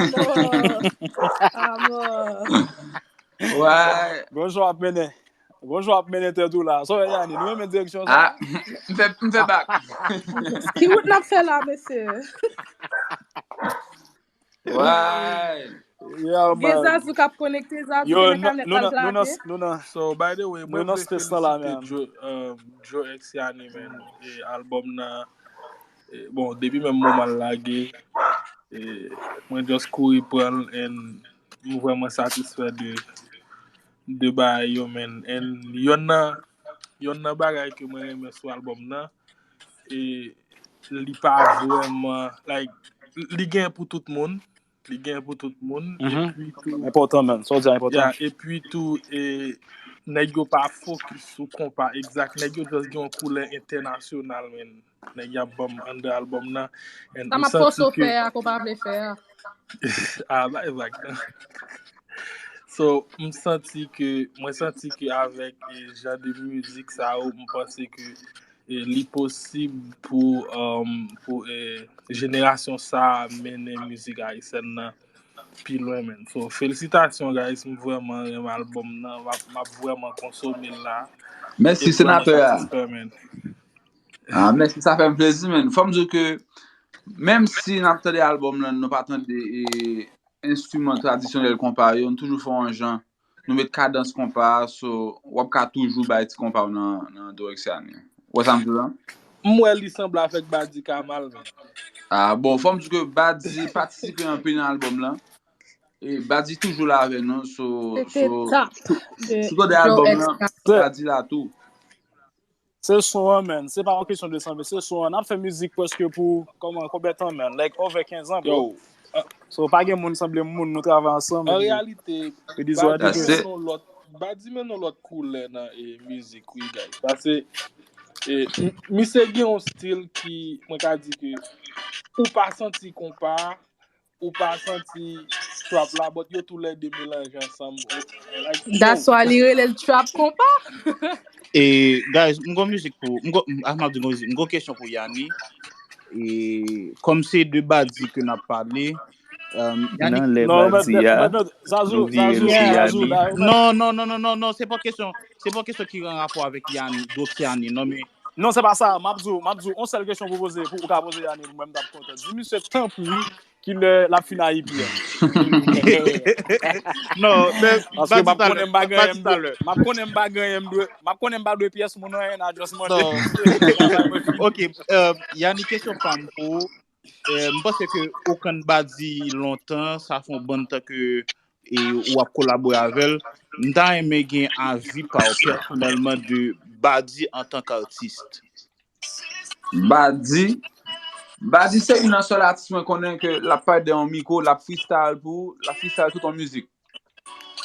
Amò. Why? Gon jan w ap mennen. Gon jan w ap mennen tèt ou la. Sa w wè, Yani, nou renmen direksyon sa. M fè, m fè bak. Ki wout n ap fè la, mesye? Why? Gen Zazou k ap konekte, Zazou gen kanèt al plake. Nou nan, nou nan, so, by the way, mwen vle felisite Dro Exiani, man. E albòm nan, bon, depi menm moman l lage, mwen just kouri pran l, and m vrèman satisfè de, de bagay yo, man. And yonn nan, yonn nan bagay ke mwen renmen sou albòm nan, e li pa vrèman, like, li gen pou tout moun. Li gen pou tout moun. Epi tou, enpòtan, man. Sa w di a enpòtan. Epi tou, e, nèg yo pa fokis sou konpa egzak. Nèg yo just gen yon koulè entènasyonal, man. Nèg y ap ban m anndan albòm nan. And m santi ke... Sa m ap fòse w fè a, ke w pa vle fè a. Ah, bay vag nan. So, m santi ke, mwen santi ke avèk, e, jan de mizik sa yo, m panse ke e li posib pou, um, pou, e, jenerasyon sa a mennen mizik ayisyèn nan pi lwen, man. So, felisitasyon, guys. M vrèman renmen albòm nan. M ap, m ap vrèman konsome l la. Mèsi, senatè a. Satisfè, man. Ah, mèsi, sa fè m plezi, man. Fò m di w ke, menm si n ap tande albòm lan, nou pa tande, e, enstriman tradisyonèl konpa yo, nou toujou fè yon jan. Nou met kadans konpa a, so, w ap ka toujou bay ti konpa w nan, nan direksyon an. Ou wè sa m di w la? M wè li sanble avèk Badi Kamal, man. Ah, bon, fò m di ke Badi patisipe anpil nan albòm lan. E Badi toujou la avè nou, so, so, si w tande albòm lan, Badi la tou. Se son an, man. Se pa yon kesyon de sanble, se son an. N ap fè mizik prèske pou, kòman, konbyen tan, man? Like, over kenz an, bro. So, pa gen moun sanble moun, nou travay ansanm. An reyalite, Badi mennen yon lòt, Badi mennen yon lòt koulè nan, e, mizik, wi, guys. Paske, e, m-, misye gen yon stil ki, mwen ka di ke, ou pa santi konpa, ou pa santi trap la, but yo toulède melanje ansanm. Like, That's why li rele l trap konpa. E, guys, m gon mizik pou, m gon, ah, m ap di gon mizik, m gon kesyon pou Yani. E, kòm se de Badi ke n ap pale, um, Yani... Nan lè Badi a, nou vire nou sou Yani. Non, non, non, non, non, non, se pa kesyon, se pa kesyon ki gen rapò avèk Yani, Dro Exiani, non, men... Non, se pa sa, m ap di w, m ap di w, yon sèl kesyon pou poze, pou ou ka poze Yani, mwen m t ap kontan. Di misye, tanpri, kilè l ap fin Ayiti a? Non, men, paske m ap konnen m pa gen anyen m dwe, m ap konnen m pa gen anyen m dwe, m ap konnen m pa dwe pyès moun anyen, n a just mande. Ok, euh, Yani, kesyon pa m pou ou. Euh, m panse ke ou konn Badi lontan, sa fè yon bann tan ke e ou ap kolabore avè l. M ta renmen gen avi pa w pèsonèlman de Badi antanke atis. Badi, Badi se youn nan sèl atis mwen konnen ke l ap pale dèyè yon mikwo, l ap freestyle pou ou, l ap freestyle tout yon mizik.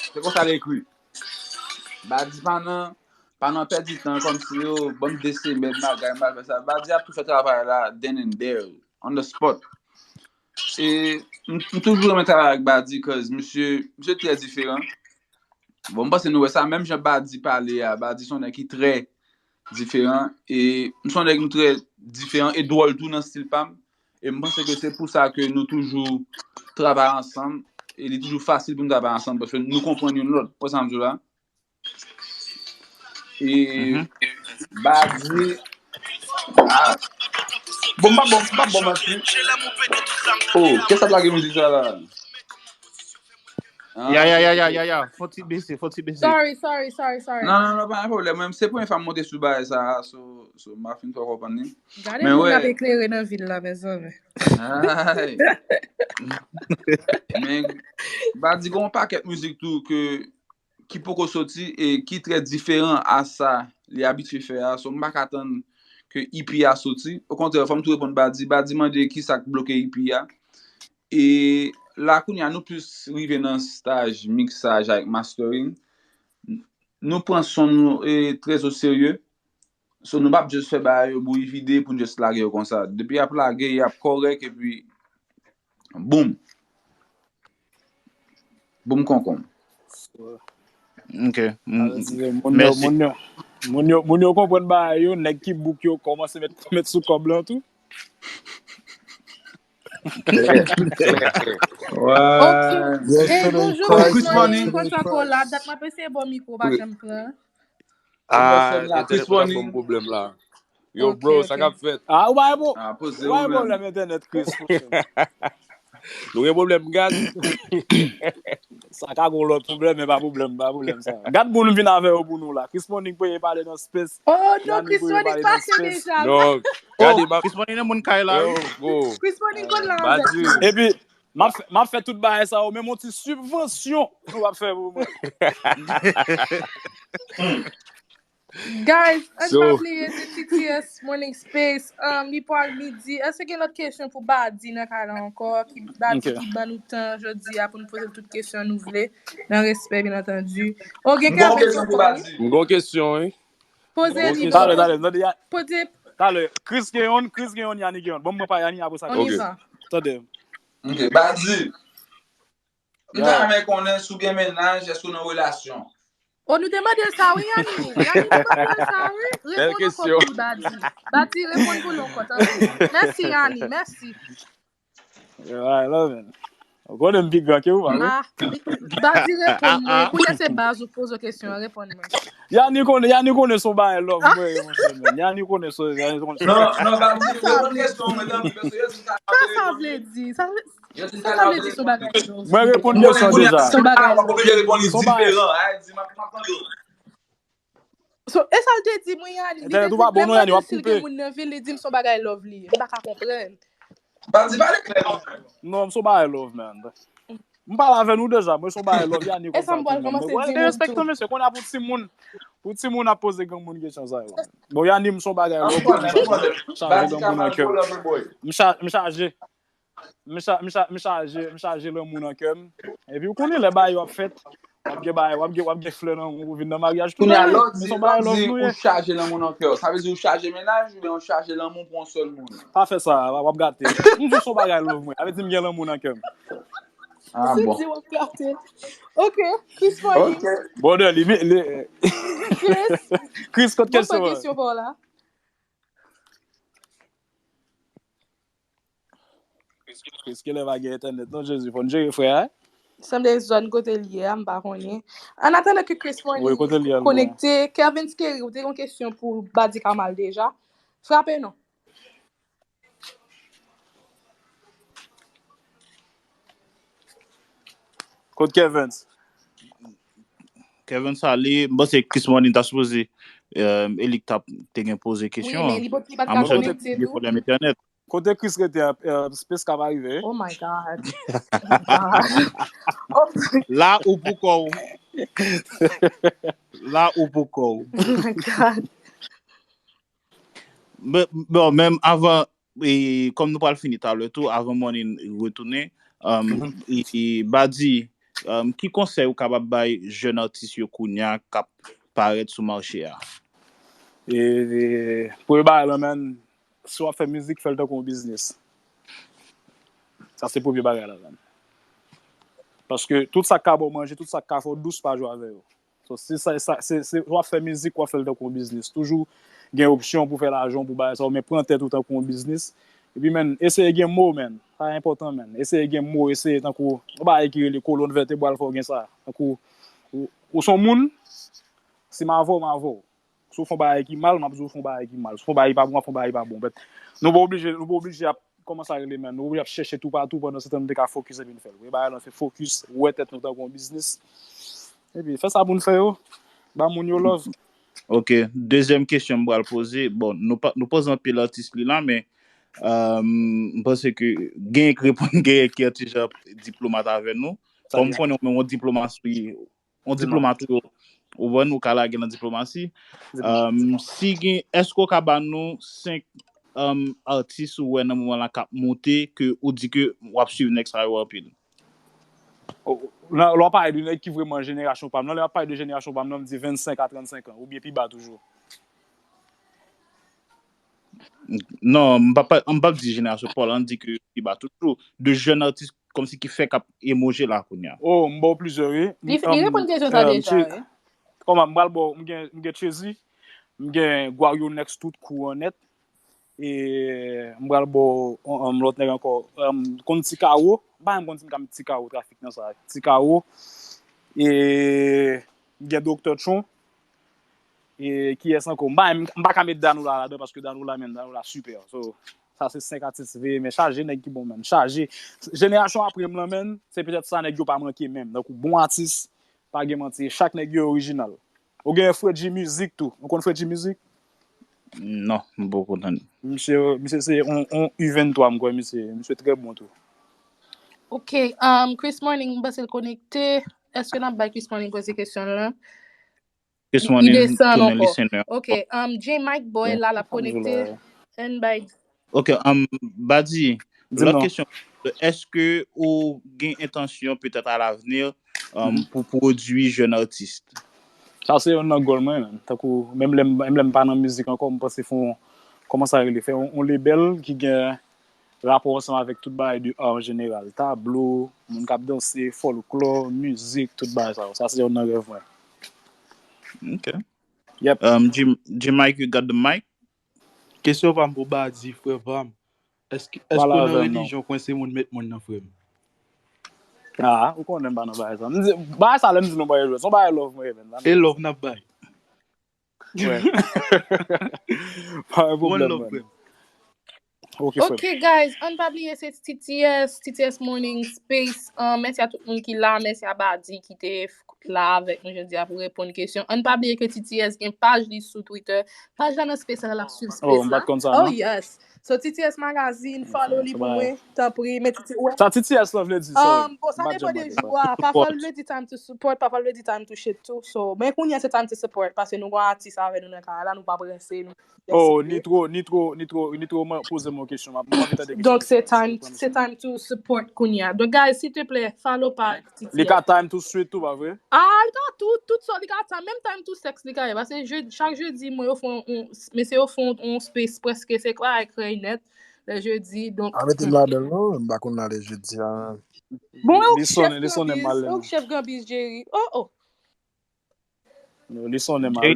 Se konsa l ekri. Badi pa nan, pa nan pèdi tan kòmsi yo ban m de semèn bagay m pral fè sa. Badi ap tou fè travay la then and there, on the spot. E m, m toujou renmen travay ak Badi, cause misye, misye trè diferan. Bon, m panse nou wè sa, menm jan Badi pale a, Badi se yon nèg ki trè diferan, e m se yon nèg nou trè diferan e dwòl tou nan stil pa m, e m panse ke se pou sa ke nou toujou travay ansanm, e li toujou fasil pou nou travay ansanm, paske nou konprann youn lòt, ou konprann sa m di w la? E Badi, ah, bon, m pa bon, m pa bon manti. Oh, kiyès ap lage mizik sa la? Ya, ya, ya, ya, ya, ya. Fò ti bese, fò ti bese. Sorry, sorry, sorry, sorry. Non, non, non, pa gen pwoblèm. Mwen, se premye fwa m monte sou bagay sa a, so, so, m pa fin twò konprann li. Gade moun ap eklere nan vil la, mezanmi. Men, Badi gen yon pakèt mizik tou ke ki poko soti e ki trè diferan a sa li abitye fè a. So, m pa ka tann ke E P a soti. Okontrè, fò m tou reponn Badi. Badi mande ki sa k bloke E P a. E la, kounye a, nou plis rive nan staj miksaj ak mastering. Nou pran son nou e, trè o serye. So, nou p ap just fè bagay yo bouyi vide pou n just lage yo konsa. Depi y ap lage, y ap kòrèk, epi boum. Boum konkonm. Ok. Moun yo, moun yo, moun yo, moun yo konprann bagay yo, nèg ki book yo kòmanse met, met sou kòb lan tou. Ok. Hey, bonjou, Chris Money. Kontan kolab, dat m ap eseye bò mikwo, pa janm pran. Ah, entènèt mwen ap ban m pwoblèm la. Yo, bro, sa k ap fèt? Ah, ou bay bon. Ou bay pwoblèm entènèt, Chris. Nou gen pwoblèm gad. Sa ka gon lòt pwoblèm, men pa pwoblèm, pa pwoblèm sa. Gad moun vin avè yo pou nou la. Chris Money peye pale nan space. Oh non, Chris Money pase deja. Non, gade ma. Chris Money nan moun kay la. Bro. Chris Money konn la avè. Epi m ap fè tout bagay sa yo, menm yon ti sibvansyon nou ap fè pou mwen. Guys, ann pa bliye se T T S Morning Space. Um, li pral midi. Èske gen lòt kesyon pou Badi nan kay la ankò? Ki Badi ki ban nou tan jodi a pou nou poze tout kesyon nou vle. Nan respè, byen antandi. O, gen Kevin sou kò li. M gon kesyon, wi. Poze li. Talè, talè, talè. Poze. Talè, Chris gen yon, Chris gen yon, Yani gen yon. Bon, mwen pa Yani, apre sa. On y va. Tande. Ok, Badi. M ta renmen konnen si w gen mennaj, èske w nan relasyon? O, nou te mande l sa, wi, Yani. Yani te mande l sa, wi. Reponn ankò pou li, Badi. Badi, reponn pou li ankò, tanpri. Mèsi, Yani, mèsi. I love it. Ou konnen m pi gran ke ou, pa vre? Ah, Badi, reponn mwen. Kounye a se Baz ou poze kesyon an, reponn mwen. Yani konnen, Yani konnen son bagay love mwen, monchè, man. Yani konnen son, Yani konnen son. Non, non, Badi, reponn kesyon mwen, tanpri, paske yo di sa. Sa sa vle di? Sa vle Sa sa vle di son bagay love? Mwen reponn kesyon deja. Son bagay love. Oblije reponn li diferan. Ay, di m ap tande w. So, e sa l te di mwen, Yani. Li te di, lè m mande l si l gen moun nan vi l, li di m son bagay love li ye. M pa ka konprann. Badi, pale klè non. Non, m son bagay love, man. M pale avè nou deja, mwen son bagay love, Yani. E sa m pral kòmanse di moun tou. Respekte mesye, kounye a pou timoun, pou timoun ap poze granmoun kesyon sa yo. Bon, Yani, m son bagay love, m chaje granmoun nan kè m. M chaje. M cha- m chaje, m cha- m chaje, m chaje lanmou nan kè m. Epi ou konnen lè bagay yo ap fèt, w ap gen bagay, w ap gen, w ap gen flè nan men w pou vin nan maryaj tou. Kounye a lè w di, lè w di ou chaje lanmou nan kè w, sa vle di ou chaje mennaj oubyen ou chaje lanmou pou yon sèl moun? Pa fè sa, w ap gate. M di w se yon bagay love mwen, sa vle di m gen lanmou nan kè m. Ah bon. Ok, Chris Money. Bon, li, li, Chris, Chris, kot kesyon an? Kesyon pa w la. Eske lè pa gen entènèt non, Jezi, fò n jere frè a. Sanble zòn kote l ye a, m pa konnen. An atandan ke Chris Money konekte, Kevin Skeri, ou te gen yon kesyon pou Badi Kamal deja. Frape non. Kot Kevin? Kevin Salé, m panse Chris Money ta sipoze, e li k t ap te gen poze kesyon an. Wi, men li pa t ka konekte tou. Pwoblèm entènèt. Kote Chris rete an, Space ka pa rive. Oh my God. La ou pou kò w. La ou pou kò w. Oh my God. Bon, menm avan, e, kòm nou pral fini talè tou, avan Money retounen, um, e, e, Badi, um, ki konsèy ou kapab bay jèn atis yo kounye a k ap parèt sou mache a? E, e, premye bagay la, man, si w ap fè mizik, fè l tankou yon biznis. Sa se premye bagay la, man. Paske tout sa k ka ba w manje, tout sa k ka fè w dous, pa jwe avè yo. So, se sa, sa, se, se, w ap fè mizik, w ap fè l tankou yon biznis. Toujou gen opsyon pou fè lajan, pou bagay sa yo, men pran tèt ou tankou yon biznis. Epi, menn, eseye gen mo, menn. Sa enpòtan, menn. Eseye gen mo, eseye tankou yon bagay ki rele kolòn vètebral, fò w gen sa. Tankou, ou, ou se yon moun, si m avè w, m avè w. Si w fè yon bagay ki mal, m ap di w fè yon bagay ki mal. Si w fè yon bagay ki pa bon, m ap fè yon bagay ki pa bon. But, nou pa oblije, nou pa oblije ap, kòman sa rele, menn? Nou oblije ap chèche toupatou pandan se tan nou te ka fokis epi n fè l. Wi, bagay lan se fokis, wè tèt nou tankou yon biznis. Epi, fè sa pou n fè yo. Ba moun yo love. Ok, dezyèm kesyon m pral poze. Bon, nou pa, nou poze anpil atis li la, men euh, m panse ke gen k reponn, gen k ti jan diplomat avè nou. Kòm m konnen ou menm yon diplomat ou ye, yon diplomat ou, ou wè nou ka lage nan diplomasi. Um, si gen, èske w ka ba nou senk um, atis ou wè nan moman la k ap monte ke ou di ke w ap swiv nèg sa yo anpil? Oh, lè w ap pale de nèg ki vrèman jenerasyon pa m nan, lè w ap pale de jenerasyon pa m nan, m di vennsenk a trannsenk an, oubyen pi ba toujou. Non, m p ap, m p ap di jenerasyon pa w la, m di ke pi ba toujou. De jèn atis kòmsi ki fèk ap emoje la kounye a. Oh, m ba w plizyè, wi. Li, li reponn kesyon sa deja, wi. Kòman, m pral ba w, m gen, m gen Chezi, m gen Guario Next tout kou an nèt. E m pral ba w um, lòt nèg ankò. Um, konn Ti Kawo, m pa menm konn si m ka met Ti Kawo trafik nan sa. Ti Kawo. E m gen Doktè Tchon. E kiyès ankò? M pa, m pa ka met Danola ladan paske Danola, menn, Danola sipè. So, sa se senk atis veye, men chaje nèg ki bon, menn. Chaje. Jenerasyon apre m lan, menn, se petèt sa nèg yo pa manke menm. Donk, bon atis, pa gen manti. Chak nèg yo orijinal. Ou gen Fredji Mizik tou. Ou konn Fredji Mizik? Non, m poko tande. Misye, misye se on, on U venntwa, m kwè, misye. Misye trè bon tou. Ok, um, Chris Morning, m panse l konekte. Èske n ap bay Chris Morning poze kesyon la? Chris Morning tounen listener. Ok, um, J Mike Boy la, l ap konekte. Ann bay. Ok, um, Badi, lòt kesyon. Èske ou gen entansyon petèt a lavni um, pou pwodui jèn atis? Sa se youn nan gòl mwen, menn. Tankou, menm lè m pa nan mizik ankò, m panse fè yon, kòman sa rele, fè yon, yon lebèl ki gen rapò ansanm avèk tout bagay de art an jeneral. Tablo, moun k ap danse, fòlklò, mizik, tout bagay sa yo. Sa se youn nan rèv mwen. Ok. Yep. Um, G, G Mike, you got the mic? Kesyon pa m pou Badi, frè pa m. Èske, èske nan relijyon kwense moun met moun nan, frè m? Ah, ou konnen m pa nan bagay sa. M di, bagay sa lè m di nou bagay jwèt, se yon bagay love mwen ye, menn. E love n ap bay. Wè. Pa gen pwoblèm, menn. Ok, guys, ann pa bliye se T T S, T T S Morning Space. Mèsi a tout moun ki la, mèsi a Badi ki te la avèk nou jodi a pou reponn kesyon. Ann pa bliye ke T T S gen paj li sou Twitter. Paj la nan Space la, l ap swiv Space la. Oh yes. So T T S Magazine, follow li pou mwen, tanpri. Men T T S, wè. Sa T T S lan vle di, sorry. Bon, sa depan de jou a. Pafwa l vle di time to support, pafwa l vle di time to shit tou. So, men kounye a se time to support, paske nou gon atis avè nou nan kay la, nou pa prese, nou. Oh, Nitro, Nitro, Nitro, Nitro poze m yon kesyon. M anvi tande kesyon. Donk, se time, se time to support kounye a. Donk, guys, silteplè, follow paj T T S. Li ka time to sweet tou, pa vre? Ah, li ka tout, tout sa, li ka time, menm time to sex, li ka ye. Paske chak jedi, mwen, yo fè yon, mesye yo fè yon space prèske, se kwa, krèy nèt, lè jedi, donk. A mete m ladan l, non, m pa konn ale jedi a. Bon, ou k chèf Granbiz, ou k chèf Granbiz, Jerry. Oh, oh. Li sonnen mal.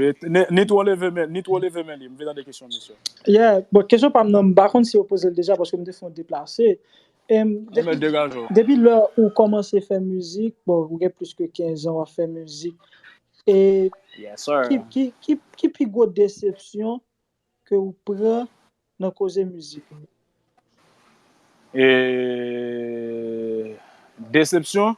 Nitwo leve men, Nitwo leve men li. M vle tande kesyon misye. Yeah, bon, kesyon pa m nan, m pa konn si yo poze l deja paske m te fè yon deplase. Depi lè ou kòmanse fè mizik, bon, ou gen plis ke kenz an w ap fè mizik. E ki, ki, ki, ki pi gwo desepsyon ke ou pran nan koze mizik ou? Desepsyon?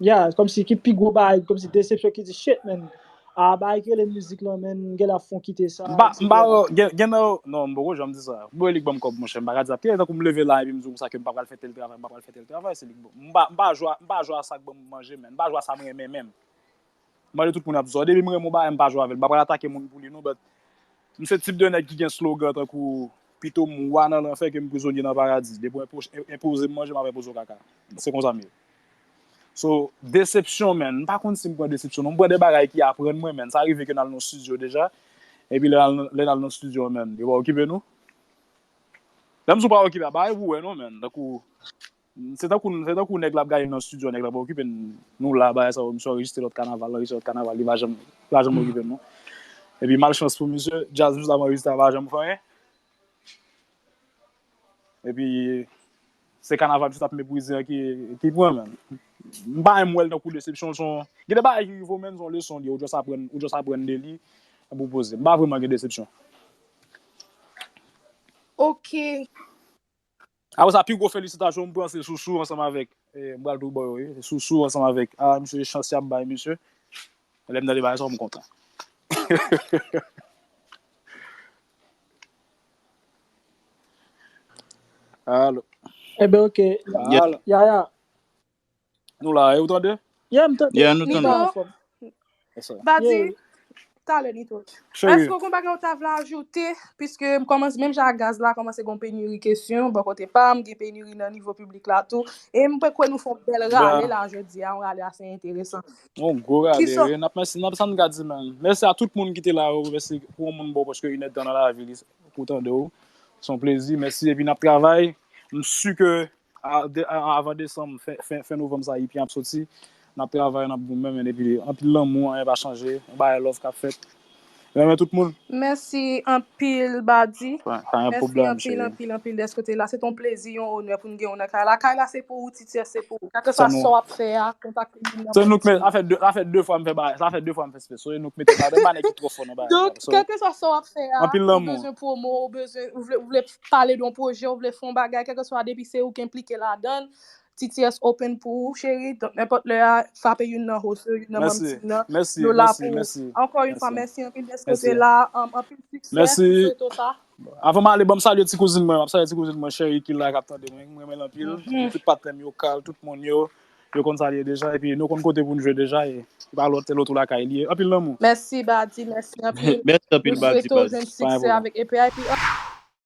Yeah, kòmsi ki pi gwo bagay, kòmsi desepsyon ki di shit, man. A bagay ki rele mizik lan, man, m genlè ap fè yon kite sa. M pa, m pa, gen, gen nan yo, non, m poko janm di sa. Bon, e li k ban m kòb, monchè, m pa ka di sa. Ki tankou m leve la epi m di w konsa ke m pa pral fè tèl travay, m pa pral fè tèl travay, se li k ban m. M pa, m pa jwe, m pa jwe a sa k ban m manje, man. M pa jwe a sa m renmen menm. M mande tout moun ap di sa. Depi m renmen yon bagay, m pa jwe avè l. M pa pral atake moun pou li non, but m se tip de nèg ki gen slogan tankou pito m wa nan lanfè ke m prizonye nan paradi. Depi w enpo-, enpoze m manje, m ap enpoze w kaka. Se konsa m ye. So, desepsyon, man, m pa konn si m pran desepsyon non. M pran de bagay ki aprann mwen, man. Sa rive ke n al nan estidyo deja. Epi lè n al, lè n al nan estidyo, man, yo pa okipe nou. Lè m sou pa okipe, a bagay pou wè non, man. Tankou Se tankou, se tankou nèg la ap gade nan studio, nèg la pa okipe n. Nou la, bagay sa yo, misye anrejistre lòt kanaval, anrejistre lòt kanaval, li pa janm, li pa janm okipe n, non. Epi malchans pou misye, djaz misye ap anrejistre a pa janm fè anyen. Epi se kanaval misye t ap meprize an ki, ki pran, men. M pa renmen wè l tankou desepsyon, se yon, gen de bagay ki rive w, men, se yon leson li ye, ou just aprann, ou just aprann de li, epi w poze. M pa vrèman gen desepsyon. Ok. Apre sa, pi gwo felisitasyon m pran se Sousou ansanm avèk, eh, m pral tou ba yo, wi. Sousou ansanm avèk, ah, misye, chans y ap bay misye. Lè m tande bagay sa, m kontan. Alo. Enben, ok. Alo. Yaya. Nou la, e ou tande? Yeah, m tande. Yeah, nou Li tande. la anfòm. Yes, sir. Badi, Yeah. Talè, Nito. Cheri. Èske w gen bagay ou ta vle ajoute? Piske m kòmanse, menm jan ak gaz la, kòmanse gen yon peniri kesyon bò kote pa m, gen peniri nan nivo piblik la tou. E m kwè nou fè yon bèl rale la jodi a, yon rale ase enteresan. Yon gwo rale, Kisa- wi. N ap mèsi, n ap sa n ka di, man. Mèsi a tout moun ki te la yo. Mèsi pou yon moun ba w prèske inèdtan nan lavi li pou tande w. Se yon plezi, mèsi. Epi n ap travay. M si ke a, de, a, avan desanm, fen, fen, fen novanm sa, E P a ap soti. N ap travay, n ap goumen, men epi anpil lanmou, anyen pa chanje. Yon bagay love k ap fèt. Renmen tout moun. Mèsi anpil, Badi. Pa, pa gen Mèsi pwoblèm, anpil, cheri. Anpil, anpil dèske w te la. Se te yon plezi, yon onè pou n gen w nan kay la. Kay la se pou ou, Titi, se pou ou. Kèlkeswa Sa nou- sa w ap fè a, kontakte nou nan Se nou k Badi. met, sa fè de, sa fè de fwa m fè bagay, sa fè de fwa m fè space. So, e nou k mete ladan, m pa nèg ki twò fò nan bagay. Donk, So, kèlkeswa sa w ap fè a, anpil ou lanmou. Bezwen pwomo, ou bezwen, ou vle, ou vle pale de yon pwojè, ou vle fè yon bagay, kèlkeswa depi se ou ki enplike ladan l, T T S open pou ou, cheri. Donk, nenpòt lè a, frape youn nan host yo, youn nan manm Mèsi. tim nan. Mèsi, Nou la mèsi, pou ou. mèsi. Ankò yon fwa, Mèsi. Mèsi anpil dèske w Mèsi. te la. Um, anpil siksè. Mèsi. M swete w sa. Avan m ale, ban m salye ti kouzin mwen. M ap salye ti kouzin mwen, Cheri, ki la, k ap tande mwen. M renmen l anpil. Mhm. Tout patnè m yo, Carl, tout moun yo, yo konn sa l ye deja. Epi nou konn kote pou n jwe deja. E pa lòt, se lòt ou lakay li ye. Anpil lanmou. Mèsi, Badi. Mèsi anpil. Mèsi anpil, Nou Badi, swete w Badi. jwenn Pa gen siksè pwoblèm. avèk E P A. Epi,